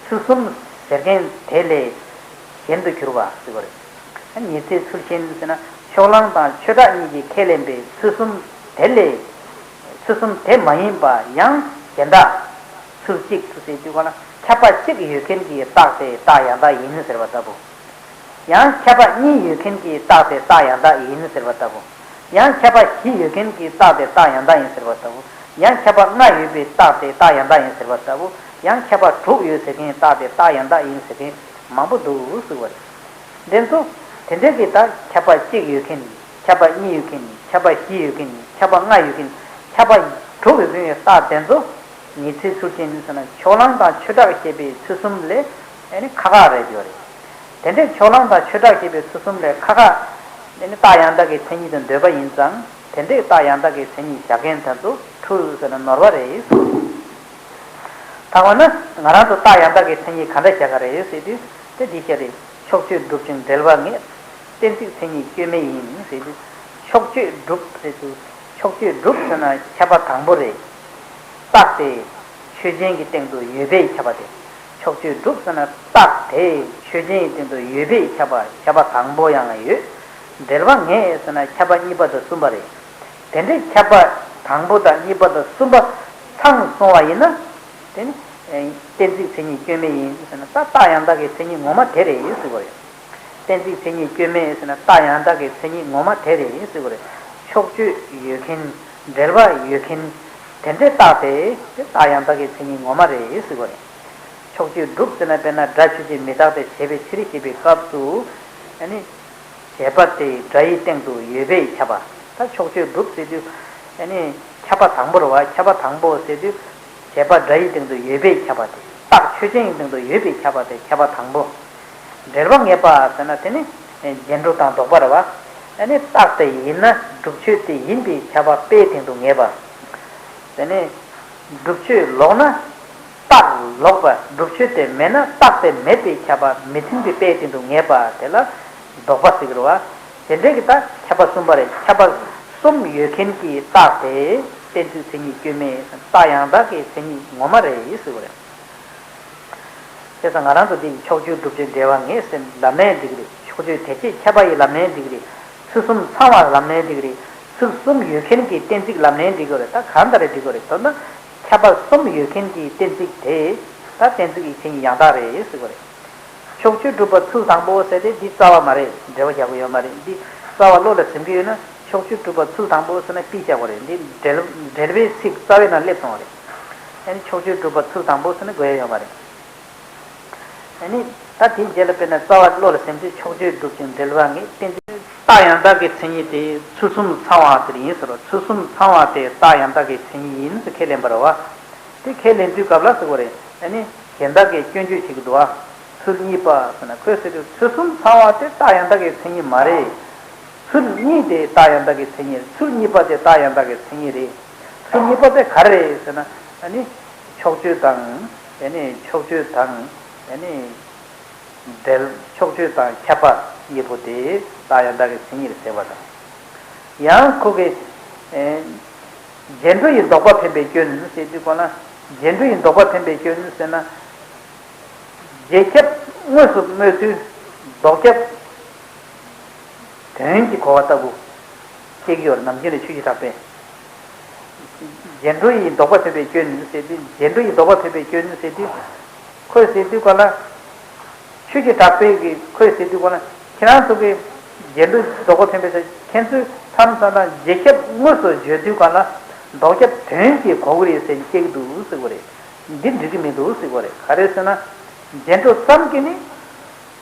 ཚུལ་གསུམ་ཟེར་མཁན་དེ་ལས་གཞན་དུ་གྱུར་པ་ཟེར་བ་རེད། ཉི་ཚེའི་ཚུལ་ཤན་ཟེར་ན་ཕྱོགས་གླང་དང་ཆོས་བདག་གཉིས་ཀྱིས་ཁས་ལེན་པའི་ཚུལ་གསུམ་དེ་ལས། ཚུལ་གསུམ་དེ་མ་ཡིན་པ་ཡང་གཞན་དག། ཚུལ་གཅིག་ཏུ་ཟེར་དུས་ག་ལ་ཁྱབ་པ་གཅིག་ཡོད་མཁན་གྱི་རྟགས་དེ་རྟགས་ཡང་དག་ཡིན་ཟེར་བ་ལྟ་བུ། ཡང་ཁྱབ་པ་གཉིས་ཡོད་མཁན་གྱི་རྟགས་དེ་རྟགས་ཡང་དག་ཡིན་ཟེར་བ་ལྟ་བུ། ཡང་ཁྱབ་པ་བཞི་ཡོད་མཁན་གྱི་རྟགས་དེ་རྟགས་ཡང་དག་ཡིན་ཟེར་བ་ལྟ་བུ། ཡང་ཁྱབ་པ་ལྔ་ཡོད་པའི་རྟགས་དེ་རྟགས་ཡང་དག་ཡིན་ཟེར་བ་ལྟ་བུ། ཡང་ཁྱབ་པ་དྲུག་ཡོད་ཟེར་མཁན་རྟགས་དེ་རྟགས་ཡང་དག་ཡིན་ཟེར་མཁན་མང་པོ་འདུག་ཟེར་བ་རེད། དེ་ཚོ་དེ་འདྲའི་གི་ད་ཁྱབ་པ་གཅིག་ཡོད་མཁན། ཁྱབ་པ་གཉིས་ཡོད་མཁན། ཁྱབ་པ་བཞི་ཡོད་མཁན། ཁྱབ་པ་ལྔ་ཡོད་མཁན། ཁྱབ་པ་དྲུག་ཡོད་མཁན་གྱི་རྟགས་དེ་ཚོ་ཉི་ཚེའི་ཚུལ་ཤན་ཟེར་ན་ཕྱོགས་གླང་དང་ཆོས་བདག་བཤད་པའི་ཚུལ་གསུམ་ལས་ཨ་ནི་ཁག་ཁག་རེད་ཡོད་རེད། དེ་འདྲའི་ཕྱོགས་གླང་དང་ཆོས་བདག་བཤད་པའི་ཚུལ་གསུམ་ལས་ཁག་ཁག་ཨ་ནི་རྟགས་ཡང་དག་གི་མཚན་ཉིད་དུ་འདོད་པ་ཡིན་ཙང་། དེ་འདྲའི་རྟགས་ཡང་དག་གི་མཚན་ཉིད་བཞག་མཁན་དེ་ཚོ་འཁྲུལ་ཟེར་ན་ནོར་བ་རེད། ད་འོ་ན་ང་རང་ཚོ་རྟགས་ཡང་དག་གི་མཚན་ཉིད་ག་འདྲ་བཞག་ག་རེད་ཟེར་དུས་དེ་འདི་ཤེས་རེད། ཕྱོགས་ཆོས་གྲུབ་ཅིང་འབྲེལ་བ་ངེས། གཏན་ཚིགས་མཚན་ཉིད་སྐྱོན་མེད་ཡིན་ཟེར་དུས། ཕྱོགས་ཆོས་གྲུབ་ཟེར་དུས། ཕྱོགས་ཆོས་གྲུབ་ཟེར་ན་ཁྱབ་པ་དང་པོ་རེད། རྟགས་དེ་ཆོས་ཅན་གྱི་སྟེང་དུ་ཡོད་པས་ཁྱབ་པ་དེ། ཕྱོགས་ཆོས་གྲུབ་ཟེར་ན་རྟགས་དེ་ཆོས་ཅན་གྱི་སྟེང་དུ་ཡོད་པས་ཁྱབ་པ། ཁྱབ་པ་དང་པོ་ཡང་ཡོད། འབྲེལ་བ་ངེས་ཟེར་ན་ཁྱབ་པ་གཉིས་པ་དང་གསུམ་པ་རེད། དེ་འདྲའི་ཁྱབ་པ་དང་པོ་དང་གཉིས་པ་དང་གསུམ་པ་ཚང་སོང་བ་ཡིན་ན། དེ་ནི་གཏན་ཚིགས་མཚན་ཉིད་སྐྱོན་མེད་ཡིན་ཟེར་ན། ད་རྟགས་ཡང་དག་གི་མཚན་ཉིད་ངོ་མ་དེ་རེད་ཟེར་བ་རེད། གཏན་ཚིགས་མཚན་ཉིད་སྐྱོན་མེད་ཟེར་ན་རྟགས་ཡང་དག་གི་མཚན་ཉིད་ངོ་མ་དེ་རེད་ཟེར་བ་རེད། ཕྱོགས་ཆོས་ཡོད་མཁན། འབྲེལ་བ་ཡོད་མཁན། དེ་འདྲའི་རྟགས་དེ་དེ་རྟགས་ཡང་དག་གི་མཚན་ཉིད་ངོ་མ་རེད་ཟེར་བ་རེད། ཕྱོགས་ཆོས་གྲུབ་ཟེར་ན་དཔེར་ན་སྒྲ་ཆོས་ཅན་མི་རྟག་སྟེ་བྱས་པའི་ཕྱིར་ཞེས་པའི་སྐབས་སུ། ཨ་ནི། བྱས་པ་དེ་སྒྲ་ཡི་སྟེང་དུ་ཡོད་པས་ཁྱབ་པ། ད་ཕྱོགས་ཆོས་གྲུབ་ཟེར་དུས། ཨ་ནི། ཁྱབ་པ་དང་པོ་རེད་བ། ཁྱབ་པ་དང་པོ་ཟེར་དུས། བྱས་པ་སྒྲ་ཡི་སྟེང་དུ་ཡོད་པས་ཁྱབ་པ་དེ། རྟགས་ཆོས་ཅན་གྱི་སྟེང་དུ་ཡོད་པས་ཁྱབ་པ་དེ་ཁྱབ་པ་དང་པོ། འབྲེལ་བ་ངེས་པ་ཟེར་ན་དེ་ནི། རྒྱན་སྤྲོས་དང་ལྡོག་པ་རེད་བ། ཨ་ནི་རྟགས་དེ་ཡིན་ན་སྒྲུབ་ཆོས་དེ་ཡིན་པས་ཁྱབ་པ་དཔེའི་སྟེང་དུ་ངེས་པ། དེ་ནི། སྒྲུབ་ཆོས་ལོག་ན། རྟགས་ལོག་པ། སྒྲུབ་ཆོས་དེ་མེད་ན་རྟགས་དེ་མེད་པས་ཁྱབ་པ་མི་མཐུན་པའི་དཔེའི་སྟེང་དུ་ངེས་པ་དེ་ལ་ལྡོག་པ་ཟེར་གྱི་རེད་བ། དེ་འདྲའི་གི་ད་ཁྱབ་པ་གསུམ་པ་རེད། ཁྱབ་པ་གསུམ་ཡོད་མཁན་གྱི་རྟགས་དེ་གཏན་ཚིགས་མཚན་ཉིད་སྐྱོན་མེད། རྟགས་ཡང་དག་གི་མཚན་ཉིད་ངོ་མ་རེད་ཟེར་བ་རེད། བྱས་ཙང་ང་རང་ཚོ་འདི་ཕྱོགས་ཆོས་གྲུབ་ཅིང་འབྲེལ་བ་ངེས་ཟེར་ལབ་ནའི་འགྲིག་གི་རེད། ཕྱོགས་ཆོས་དེ་ཕྱིར་ཁྱབ་པ་ཡིན་ལབ་ནའི་འགྲིག་གི་རེད། ཚུལ་གསུམ་ཚང་བ་ལབ་ནའི་འགྲིག་གི་རེད། ཚུལ་གསུམ་ཡོད་མཁན་གྱི་གཏན་ཚིགས་ལབ་ནའི་འགྲིག་གི་རེད། ད་གང་ལྟར་འགྲིག་གི་རེད། མདོར་ན། ཁྱབ་པ་གསུམ་ཡོད་མཁན་གྱི་གཏན་ཚིགས་དེ། ད་གཏན་ཚིགས་ཀྱི་མཚན་ཉིད་ཡང་དག་རེད་ཟེར་གྱི་རེད། ཕྱོགས་ཆོས་གྲུབ་པ་ཚུལ་དང་པོ་ཟེར་དེ་འདི་རྩ་བ་མ་རེད། འགྲེལ་བ་རྒྱག་གི་ཡོད་མ་རེད། འདི་རྩ་བ་བློ་ལ་ཟིན་གྱི་ཡོད་ན་ཕྱོགས་ཆོས་གྲུབ་པ་ཚུལ་དང་པོ་ཟེར་ན་པི་བཞག་དགོས་རེད། འདི་འགྲེལ་འགྲེལ་པའི་ཚིག་རྩ་བའི་ནང་སླེབས་སོང་བ་རེད། ཨ་ནི་ཕྱོགས་ཆོས་གྲུབ་པ་ཚུལ་དང་པོ་ཟེར་ན་དགོས་ཡ་ཡོད་མ་རེད། ཨ་ནི། ད་དེའི་རྗེས་ལ་དཔེར་ན་རྩ་བ་བློ་ལ་ཟིན་དུས་ཕྱོགས་ཆོས་གྲུབ་ཅིང་འབྲེལ་བ་ངེས། གཏན་ཚིགས་རྟགས་ཡང་དག་གི་མཚན་ཉིད་དེ་ཚུལ་གསུམ་ཚང་བ་དེ་ཡིན་ཟེར་རོ། ཚུལ་གསུམ་ཚང་བ་དེ་རྟགས་ཡང་དག་གི་མཚན་ཉིད་ཡིན་ཟེར་ཁས་ལེན་པ་རེད་བ། དེ་ཁས་ལེན་དུས་སྐབས་ལ་ཟེར་བ་རེད། ཨ་ནི། གཞན་དག་གིས་སྐྱོན་བརྗོད་བྱེད་ཀྱི་འདུག་བ། ཚུལ་གཉིས་པ་ཟེར་ན་ཁོས་ཟེར་དུས་ཚུལ་གསུམ་ཚང་བ་དེ་རྟགས་ཡང་དག་གི་མཚན་ཉིད་མ་རེད། ཚུལ་གཉིས་དེ་རྟགས་ཡང་དག་གི་མཚན་ཉིད་རེད། ཚུལ་གཉིས་པ་དེ་རྟགས་ཡང་དག་གི་མཚན་ཉིད་རེད། ཚུལ་གཉིས་པ་དེ་ག་རེ་རེད་ཟེར་ན། ཨ་ནི། ཕྱོགས་ཆོས་དང་། ཨ་ནི་ཕྱོགས་ཆོས་དང་། ཨ་ནི། འབྲེལ་ཕྱོགས་ཆོས་དང་ཁྱབ་པ་གཉིས་པོ་དེ་རྟགས་ཡང་དག་གི་མཚན་ཉིད་རེད་ཟེར་བ་དང་། ཡང་ཁོ་གི། ཨེ། རྗེས་འགྲོ་ཡི་ལྡོག་པ་འཕེན་པའི་སྐྱོན་ཟེར་དུས་གོ་ན། རྗེས་འགྲོ་ཡི་ལྡོག་པ་འཕེན་པའི་སྐྱོན་ཟེར་ན། རྗེས་ཁྱབ་དངོས་སུ་སྨོས་ཚུལ། ལྡོག་ཁྱབ་དོན་གྱི་གོ་བ་ལྟ་བུ་བཤད་ཀྱི་ཡོད་རེད། ནམ་རྒྱུན་ལ་ཆོས་ཀྱི་གྲགས་པས། རྗེས་འགྲོ་ཡི་ལྡོག་པ་འཕེན་པའི་སྐྱོན་ཟེར་དུས། རྗེས་འགྲོ་ཡི་ལྡོག་པ་འཕེན་པའི་སྐྱོན་ཟེར་དུས། ཁོས་ཟེར་དུས་ག་ལ། ཆོས་ཀྱི་གྲགས་པས་ཀྱི་ཁོས་ཟེར་དུས་ག་ལ། ཁྱེད་རང་ཚོ་གི་རྗེས་འགྲོ་ལྡོག་པ་འཕེན་པའི་ཟེར། ཁྱེད་ཚོས་མཚམས་མཚམས་དང་རྗེས་ཁྱབ་དངོས་སུ་བརྗོད་དུས་ག་ལ། ལྡོག་ཁྱབ་དོན་གྱི་གོ་གི་རེད་ཟེར་བཤད་ཀྱི་འདུག་ཟེར་གི་རེད། འདི་འགྲིག་གི་མི་འདུག་ཟེར་གི་རེད། ག་རེ་ཟེར་ན། རྗེས་འགྲོ་ཙམ་གྱིས་ནི།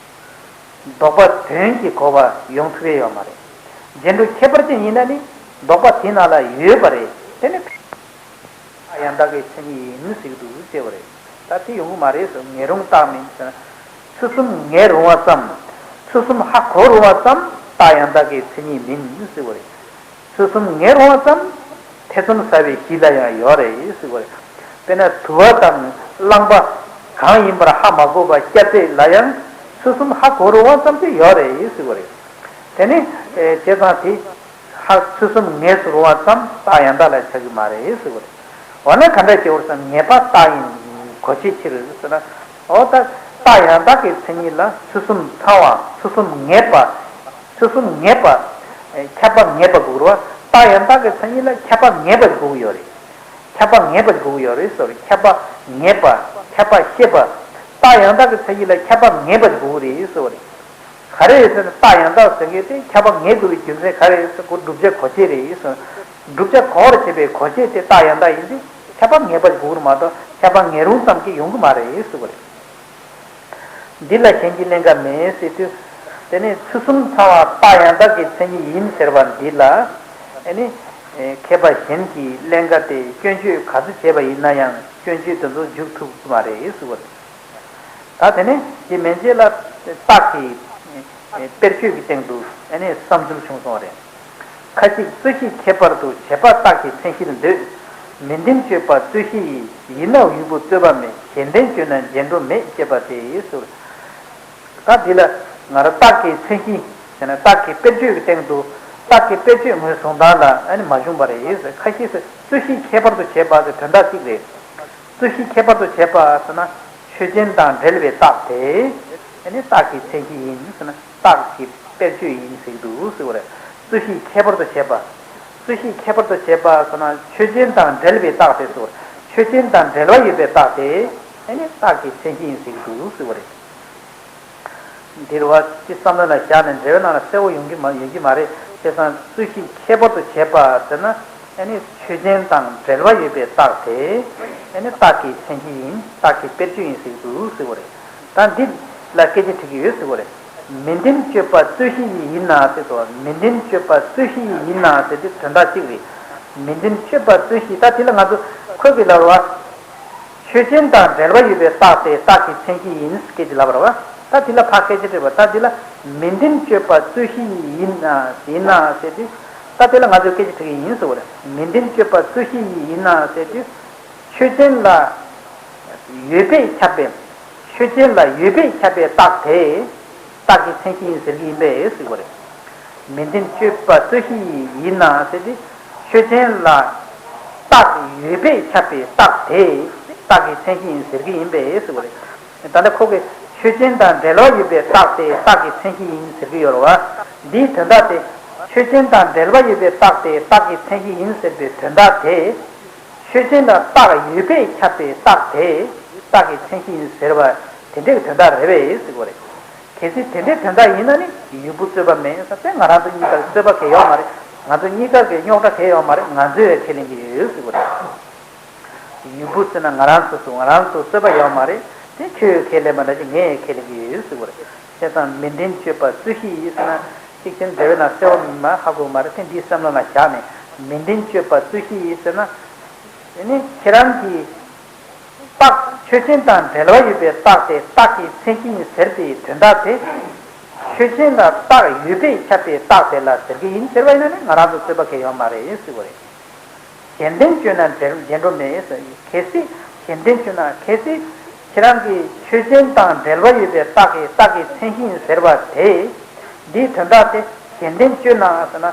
ལྡོག་པ་དོན་གྱི་གོ་བ་ཡོང་ཐུབ་ཡས་ཡོད་མ་རེད། རྗེས་འགྲོ་ཁྱད་པར་ཅན་ཡིན་ན་ནི་ལྡོག་པ་དེ་ནང་ལ་ཡོད་པ་རེད། དེ་ནི་རྟགས་ཡང་དག་གི་མཚན་ཉིད་ཡིན་ཟེར་གྱི་འདུག་ཟེར་བ་རེད། ད་དེ་ཡོང་གི་མ་རེད་ཟེར། ངེས་རུང་རྟགས་མིན་ཟེར་ན། ཚུལ་གསུམ་ངེས་རུང་བ་ཙམ། ཚུལ་གསུམ་ཧ་གོ་རུང་བ་ཙམ་རྟགས་ཡང་དག་གི་མཚན་ཉིད་མིན་ཟེར་བ་རེད། ཚུལ་གསུམ་ངེས་རུང་བ་ཙམ་ཐེ་ཚོམ་ཟ་བའི་གཞི་ལ་ཡང་ཡོད་རེད་ཟེར་བ་རེད། དཔེར་ན་དུ་བ་དང་རླངས་པ་གང་ཡིན་པར་ཧ་མ་གོ་བ་སྐྱ་རྫས་ལ་ཡང་ཚུལ་གསུམ་ཧ་གོ་རུང་བ་ཙམ་ཞིག་ཡོད་རེད་ཟེར་བ་རེད། དེ་ནི་ཨེ་བྱས་ཙང་དེ་ཧ་ཚུལ་གསུམ་ངེས་སུ་རུང་བ་ཙམ་རྟགས་ཡང་དག་ལ་ཆགས་ཀྱི་མ་རེད་ཟེར་བ་རེད། འོ་ན་ག་འདྲ་བྱེད་དགོས་སམ། ངེས་པ་རྟགས་ཡིན་གོ་བྱའི་ཕྱིར་ཟེར་ན། འོ་ད་རྟགས་ཡང་དག་གི་མཚན་ཉིད་ལ་ཚུལ་གསུམ་ཚང་བ། ཚུལ་གསུམ་ངེས་པ། ཚུལ་གསུམ་ངེས་པ། ཨེ་ཁྱབ་པ་ངེས་པ་དགོས་རེད་བ། རྟགས་ཡང་དག་གི་མཚན་ཉིད་ལ་ཁྱབ་པ་ངེས་པ་དགོས་ཀྱི་ཡོད་རེད། ཁྱབ་པ་ངེས་པ་དགོས་ཀྱི་ཡོད་རེད་ཟེར་བ་རེད། ཁྱབ་པ་ངེས་པ། ཁྱབ་པ་ཤེས་པ། རྟགས་ཡང་དག་གི་མཚན་ཉིད་ལ་ཁྱབ་པ་ངེས་པ་དགོས་ཀྱི་རེད་ཟེར་བ་རེད། ག་རེ་རེད་ཟེར་ན། རྟགས་ཡང་དག་ཟེར་མཁན་དེ་ཁྱབ་པ་ངེས་དགོས་པའི་རྒྱུ་མཚན་ག་རེ་རེད་ཟེར། ཁོ་བསྒྲུབ་བྱ་གོ་བྱེད་རེད་ཟེར། བསྒྲུབ་བྱ་གོ་བར་བྱེད་པའི་གོ་བྱེད་དེ་རྟགས་ཡང་དག་ཡིན་དུས་ཁྱབ་པ་ངེས་པ་དགོས་ཀྱི་རེད་མ་གཏོགས་ཁྱབ་པ་ངེས་རུང་ཙམ་གྱིས་ཡོང་གི་མ་རེད་ཟེར་བ་རེད། འདི་ལ་གཞན་གྱི་ཀླན་ཀ་མེད་ཟེར་དུས། དེ་ནི་ཚུལ་གསུམ་ཚང་བ་རྟགས་ཡང་དག་གི་མཚན་ཉིད་ཡིན་ཟེར་བ་འདི་ལ། ཨ་ནི། ཨེ་མཁས་པ་གཞན་གྱི་ཀླན་ཀ་དེ་སྐྱོན་བརྗོད་ག་ཚོད་བྱས་པ་ཡིན་ན་ཡང་སྐྱོན་བརྗོད་དེ་ཚོ་འཇུག་ཐུབ་ཀྱི་མ་རེད་ཟེར་བ་རེད། ད་དེ་ནས་དེ་མན་ཆད་ལ་རྟགས་ཀྱི་དཔེར་བརྗོད་ཀྱི་སྟེང་དུ་ཨ་ནི་བསམ་ཚུལ་བྱུང་སོང་བ་རེད། ཁ་ཅིག་རྩོད་གཞི་ཁྱད་པར་དུ་བྱེད་པ་རྟགས་ཀྱི་མཚན་གཞིར་འདོད། མི་ལྡན་དཔྱོད་པ་རྩོད་གཞི་ཡིན། ཡིན་ནའང་ཡུལ་པོ་རྩོད་པ་མེད། གཞན་ལྡན་དཔྱོད་ན་རྗེས་འགྲོ་མེད་ཅེས་པ་དེ་ཟེར། ད་འདི་ལ་ང་རང་རྟགས་ཀྱི་མཚན་གཞི་ཟེར་ན། རྟགས་ཀྱི་དཔེར་བརྗོད་ཀྱི་སྟེང་དུ་རྟགས་ཀྱི་དཔེར་བརྗོད་ངོས་བཟུང་སྟངས་ལ་ཨ་ནི་མ་བྱུང་བ་རེད། ཁ་ཤས་སུ་རྩོད་གཞི་ཁྱད་པར་དུ་བྱེད་པ་ཟེར་དོན་དག་གཅིག་རེད། རྩོད་གཞི་ཁྱད་པར་དུ་བྱེད་པ་ཟེར་ན། ཆོས་ཅན་དང་འབྲེལ་བའི་རྟགས་དེ་ཨ་ནི་རྟགས་ཀྱི་མཚན་གཞི་ཡིན་ཟེར་ན། རྟགས་ཀྱི་དཔེར་བརྗོད་ཡིན་ཟེར་གྱི་འདུག་ཟེར་བ་རེད། རྩོད་གཞི་ཁྱད་པར་དུ་བྱེད་པ། རྩོད་གཞི་ཁྱད་པར་དུ་བྱེད་པ་ཟེར་ན། ཆོས་ཅན་དང་འབྲེལ་བའི་རྟགས་དེ་ཟེར། ཆོས་ཅན་དང་འབྲེལ་བ་ཡོད་པའི་རྟགས་དེ་ཨ་ནི་རྟགས་ཀྱི་མཚན་གཞི་ཡིན་ཟེར་གྱི་འདུག་ཟེར་བ་རེད། འདིར་བ་སྤྱི་བསམ་བློ་ལ་བཞག་ནས་འགྲེལ་བའི་ནང་ལ་གསལ་བོ་ཡོང་གི་མ་ཡོང་གི་མ་རེད། བྱས་ཙང་རྩོད་གཞི་ཁྱད་པར་དུ་བྱེད་པ་ཟེར་ན། ཨ་ནི་ཆོས་ཅན་དང་འབྲེལ་བ་ཡོད་པའི་རྟགས་དེ་ཨ་ནི་རྟགས་ཀྱི་མཚན་གཞི་ཡིན། རྟགས་ཀྱི་དཔེར་བརྗོད་ཡིན་ཟེར་གྱི་འདུག་ཟེར་བ་རེད། ད་འདི་ལ་སྐད་ཆ་དྲི་གི་ཡོད་ཟེར་བ་རེད། མི་ལྡན་དཔྱོད་པ་རྩོད་གཞི་ཡིན་ན་ཟེར་དུས། མི་ལྡན་དཔྱོད་པ་རྩོད་གཞི་ཡིན་ན་ཟེར་དེ་དོན་དག་གཅིག་རེད། མི་ལྡན་དཔྱོད་པ་རྩོད་གཞི། ད་དེ་ལ་ང་ཚོ་ཁོས་གི་ལབ་པ། ཆོས་ཅན་དང་འབྲེལ་བ་ཡོད་པའི་རྟགས་དེ་རྟགས་ཀྱི་མཚན་གཞི་ཡིན་སྐད་ཅིག་ལབ་པ་རེད་བ། ད་དེ་ལ་ཕར་སྐད་ཆ་དྲིས་པ། ད་དེ་ལ་མི་ལྡན་དཔྱོད་པ་རྩོད་གཞི་ཡིན་ན་ཡིན་ན་ཟེར་དུས། ད་དེ་ལ་ང་ཚོས་སྐད་ཆ་དྲི་གི་ཡིན་ཟེར་བ་རེད། མི་ལྡན་དཔྱོད་པ་རྩོད་གཞི་ཡིན་ན་ཟེར་དུས། ཆོས་ཅན་ལ་ཡོད་པས་ཁྱབ་པའི། ཆོས་ཅན་ལ་ཡོད་པས་ཁྱབ་པའི་རྟགས་དེ་རྟགས་ཀྱི་མཚན་གཞི་ཡིན་ཟེར་གྱི་ཡིན་པས་ཟེར་བ་རེད། མི་ལྡན་དཔྱོད་པ་རྩོད་གཞི་ཡིན་ན་ཟེར་ཏེ། ཆོས་ཅན་ལ་རྟགས་ཡོད་པས་ཁྱབ་པའི་རྟགས་དེ་རྟགས་ཀྱི་མཚན་གཞི་ཡིན་ཟེར་གྱི་ཡིན་པས་ཟེར་བ་རེད། ད་ལྟ་ཁོ་གིས་ཆོས་ཅན་དང་འབྲེལ་བ་ཡོད་པའི་རྟགས་དེ་རྟགས་ཀྱི་མཚན་གཞི་ཡིན་ཟེར་གྱི་ཡོད་རེད་བ། འདིའི་དོན་དག་དེ། ཆོས་ཅན་དང་འབྲེལ་བ་ཡོད་པའི་རྟགས་དེ་རྟགས་ཀྱི་མཚན་གཞི་ཡིན་ཟེར་བའི་དོན་དག་དེ། ཆོས་ཅན་ལ་རྟགས་ཡོད་པས་ཁྱབ་པའི་རྟགས་དེ་རྟགས་ཀྱི་མཚན་གཞི་ཡིན་ཟེར་བ་དེ་འདྲའི་དོན་དག་རེད་པས་ཟེར་གྱི་རེད། གལ་སྲིད་དེ་འདྲའི་དོན་དག་ཡིན་ན་ནི་ཡུལ་པོ་རྩོད་པ་མེད་ཟེར་ཏེ། ང་རང་ཚོ་གཉིས་ཀར་རྩོད་པ་གང་ཡང་ཡོད་མ་རེད། ང་ཚོ་གཉིས་ཀར་གྱི་རྙོག་དྲ་གང་ཡང་ཡོད་མ་རེད། ང་ཚོས་ཡང་ཁས་ལེན་གྱི་ཡོད་ཟེར་གྱི་རེད། ཡུལ་པོ་ཟེར་ན་ང་རང་ཚོ་སོ་ང་རང་ཚོ་རྩོད་པ་ཡོད་མ་རེད། དེ་ཁྱོད་ཁས་ལེན་པ་འདྲ་ཅིག་ངས་ཡང་ཁས་ལེན་གྱི་ཡོད་ཟེར་གྱི་རེད། བྱས་ཙང་མི་ལྡན་དཔྱོད་པ་རྩོད་གཞི་ཡིན་ཟེར་ན། གཅིག་བྱས་ན་འགྲེལ་བའི་ནང་གསལ་བོ་མ་ཧ་གོ་མ་རེད། དེ་འདི་བསམ་བློ་ལ་བཞག་ནས། མི་ལྡན་དཔྱོད་པ་རྩོད་གཞི་ཡིན་ཟེར་ན། དེ་ནི་ཁྱེད་རང་གིས་རྟགས་ཆོས་ཅན་དང་འབྲེལ་བ་ཡོད་པའི་རྟགས་དེ་རྟགས་ཀྱི་མཚན་གཞི་ཡིན་ཟེར་དེའི་དོན་དག་དེ། ཆོས་ཅན་ལ་རྟགས་ཡོད་པས་ཁྱབ་པའི་རྟགས་དེ་ལ་ཟེར་གྱི་ཡིན་ཟེར་བ་ཡིན་ན་ནི་ང་རང་ཚོ་རྩོད་པ་གང་ཡང་ཡོད་མ་རེད་ཟེར་བ་རེད། གཞན་ལྡན་དཔྱོད་ན་རྗེས་འགྲོ་མེད་ཟེར། གལ་སྲིད་གཞན་ལྡན་དཔྱོད་ན། གལ་སྲིད་ཁྱེད་རང་གིས་ཆོས་ཅན་དང་འབྲེལ་བ་ཡོད་པའི་རྟགས་ཀྱི་རྟགས་ཀྱི་མཚན་གཞི་ཡིན་ཟེར་བ་དེ། འདིའི་དོན་དག་དེ་གཞན་ལྡན་དཔྱོད་ན་ཟེར་ན།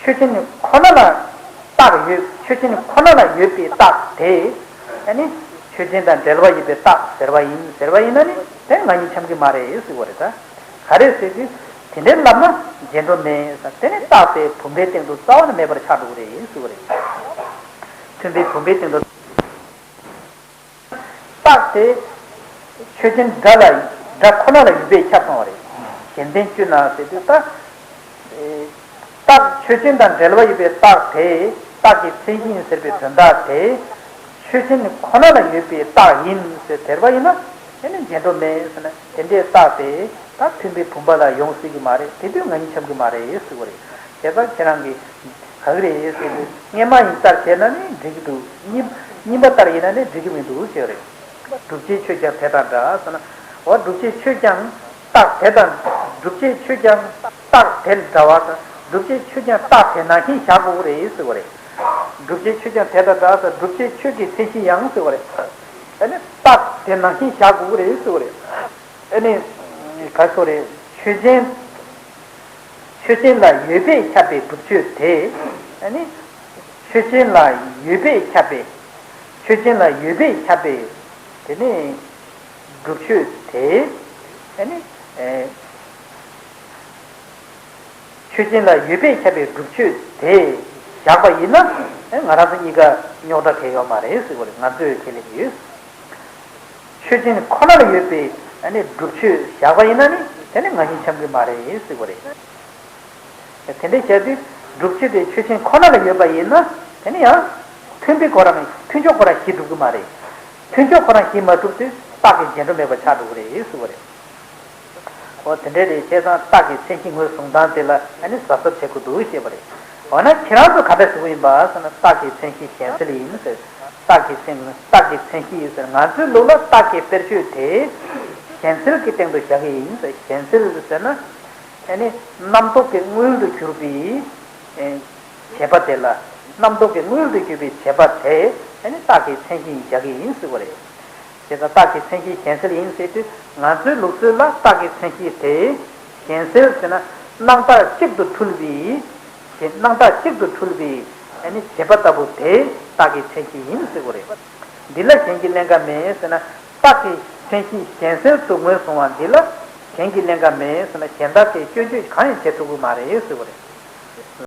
ཆོས་ཅན་ཁོ་ན་ལ་རྟགས་ཡོད། ཆོས་ཅན་ཁོ་ན་ལ་ཡོད་པའི་རྟགས་དེ། ཨ་ནི་ཆོས་ཅན་དང་འབྲེལ་བ་ཡོད་པའི་རྟགས་ཟེར་བ་ཡིན་ཟེར་བ་ཡིན་ན་ནི་དེ་ང་གཉིས་འཆམ་གྱི་མ་རེད་ཟེར་བ་རེད་ད། ག་རེ་ཟེར་དུས། དེ་འདྲའི་ལབ་ན་རྗེས་འགྲོ་མེད་ཟེར། དེ་ནི་རྟགས་དེ་བུམ་པའི་སྟེང་དུ་རྩ་བ་ནས་མེད་པར་ཆགས་འགྲོ་གི་རེད་ཟེར་བ་རེད། མཐུན་དཔེ་བུམ་པའི་སྟེང་དུ། རྟགས་དེ་ཆོས་ཅན་སྒྲ་ལ་སྒྲ་ཁོ་ན་ལ་ཡོད་པས་ཁྱབ་སོང་བ་རེད། གཞན་ལྡན་དཔྱོད་ན་ཟེར་དུས་ད། རྟགས་ཆོས་ཅན་དང་འབྲེལ་བ་ཡོད་པའི་རྟགས་དེ་རྟགས་ཀྱི་མཚན་གཞི་ཡིན་ཟེར་བའི་དོན་དག་དེ། ཆོས་ཅན་ཁོ་ན་ལ་ཡོད་པའི་རྟགས་ཡིན་ཟེར་ཟེར་བ་ཡིན་ན། དེ་ནི་རྗེས་འགྲོ་མེད་ཟེར་ན། དེ་འདྲའི་རྟགས་དེ། ད་མཐུན་པའི་བུམ་པ་ལ་ཡོང་སྲིད་ཀྱི་མ་རེད། དེ་དུས་ང་གཉིས་འཆམ་གྱི་མ་རེད་ཟེར་བ་རེད། བྱས་ཙང་ཁྱེད་རང་གིས་ག་གི་རེད་ཟེར་དུས། སྔོན་མ་ཡིན་ལྟར་བྱས་ན་ནི་འགྲིག་གི་འདུག་གཉིས་གཉིས་པ་ལྟར་ཡིན་ན་ནི་འགྲིག་གི་མི་འདུག་ཟེར་བ་རེད། སྒྲུབ་བྱའི་ཆོས་ཀྱང་དེ་དང་འདྲ་ཟེར་ན། འོ་སྒྲུབ་བྱའི་ཆོས་ཀྱང་རྟགས་དེ་དང་། སྒྲུབ་བྱའི་ཆོས་ཀྱང་རྟགས་དེ་འདྲ་བ་དང་། སྒྲུབ་བྱའི་ཆོས་ཀྱང་རྟགས་དེ་ནང་བཞིན་བཞག་དགོས་ཀྱི་རེད་ཟེར་བ་རེད། སྒྲུབ་བྱའི་ཆོས་ཀྱང་དེ་དང་འདྲ་ཟེར། སྒྲུབ་བྱའི་ཆོས་ཀྱི་མཚན་གཞི་ཡང་ཟེར་བ་རེད། ཨ་ནི་རྟགས་དེ་ནང་བཞིན་བཞག་དགོས་ཀྱི་རེད་ཟེར་བ་རེད། ཨ་ནི་ག་སོ་རེད། ཆོས་ཅན། ཆོས་ཅན་ལ་ཡོད་པས་ཁྱབ་པའི་སྒྲུབ་ཆོས་དེ། ཨ་ནི་ཆོས་ཅན་ལ་ཡོད་པས་ཁྱབ་པའི། ཆོས་ཅན་ལ་ཡོད་པས་ཁྱབ་པའི། དེ་ནི་སྒྲུབ་ཆོས་དེ། ཨ་ནི་ཨེ། ཆོས་ཅན་ལ་ཡོད་པས་ཁྱབ་པའི་སྒྲུབ་ཆོས་དེ་བཞག་པ་ཡིན་ན། ཨེ། ང་རང་ཚོ་གཉིས་ཀ་རྙོག་དྲ་གང་ཡང་ཡོད་མ་རེད་ཟེར་བ་རེད། ང་ཚོས་ཁས་ལེན་ཡོད། ཆོས་ཅན་ཁོ་ན་ལ་ཡོད་པའི། ཨ་ནི་སྒྲུབ་ཆོས་བཞག་པ་ཡིན་ན་ནི་དེ་ནི་ང་གཉིས་འཆམ་གྱི་མ་རེད་ཟེར་བ་རེད། དེ་འདྲ་བྱས་དུས་སྒྲུབ་ཆོས་དེ་ཆོས་ཅན་ཁོ་ན་ལ་ཡོད་པ་ཡིན་ན། དེ་ནི་ཡང་མཐུན་དཔེ་ཁོ་རང་མཐུན་ཕྱོགས་ཁོ་རང་ཞིག་འགྲུབ་ཀྱི་མ་རེད། མཐུན་ཕྱོགས་ཁོ་རང་ཞིག་མ་གྲུབ་དུས་རྟགས་ཀྱི་རྗེས་འགྲོ་མེད་པ་ཆགས་འགྲོ་གི་རེད་ཟེར་བ་རེད། འོ་དེ་འདྲ་རེད། བྱས་ཙང་རྟགས་ཀྱི་མཚན་གཞི་ངོས་བཟུང་སྟངས་དེ་ལ་ཨ་ནི་གཟབ་གཟབ་བྱེད་དགོས་འདུག་ཞེས་པ་རེད། འོ་ན་ཁྱེད་རང་ཚོ་ག་འདྲ་ཞུ་གི་ཡིན་པ་ཟེར་ན། རྟགས་ཀྱི་མཚན་གཞི་གཞན་སེལ་ཡིན་ཟེར། རྟགས་ཀྱི་མཚན། རྟགས་ཀྱི་མཚན་གཞི་ཡིན་ཟེར། ང་ཚོའི་ལུགས་ལ་རྟགས་ཀྱི་དཔེར་བརྗོད་དེ་གཞན་སེལ་གྱི་སྟེང་དུ་བཞག་གི་ཡིན་ཟེར། གཞན་སེལ་ཟེར་ན། ཨ་ནི་རྣམ་རྟོག་གི་དངོས་ཡུལ་དུ་གྱུར་པའི་ཨེ་བྱེད་པ་དེ་ལ། རྣམ་རྟོག་གི་དངོས་ཡུལ་དུ་གྱུར་པའི་བྱེད་པ་དེ་ཨ་ནི་རྟགས་ཀྱི་མཚན་གཞི་བཞག་གི་ཡིན་ཟེར་བ་རེད། དེ་ལྟར་རྟགས་ཀྱི་མཚན་གཞི་གཞན་སེལ་ཡིན་ཟེར་དུས། ང་ཚོའི་ལུགས་སྲོལ་ལ་རྟགས་ཀྱི་མཚན་གཞི་དེ་གཞན་སེལ་ཟེར་ན། སྣང་བཏགས་གཅིག་ཏུ་འཁྲུལ་བའི། སྣང་བཏགས་གཅིག་ཏུ་འཁྲུལ་བའི་ཨ་ནི་བྱེད་པ་ལྟ་བུ་དེ་རྟགས་ཀྱི་མཚན་གཞི་ཡིན་ཟེར་བ་རེད། འདི་ལ་གཞན་གྱིས་ཀླན་ཀ་མེད་ཟེར་ན། རྟགས་ཀྱི་མཚན་གཞི་གཞན་སེལ་དུ་ངོས་བཟུང་བ་འདི་ལ་གཞན་གྱིས་ཀླན་ཀ་མེད་ཟེར་ན། གཞན་དག་གིས་སྐྱོན་བརྗོད་གང་ཡང་བྱེད་ཐུབ་ཀྱི་མ་རེད་ཟེར་བ་རེད།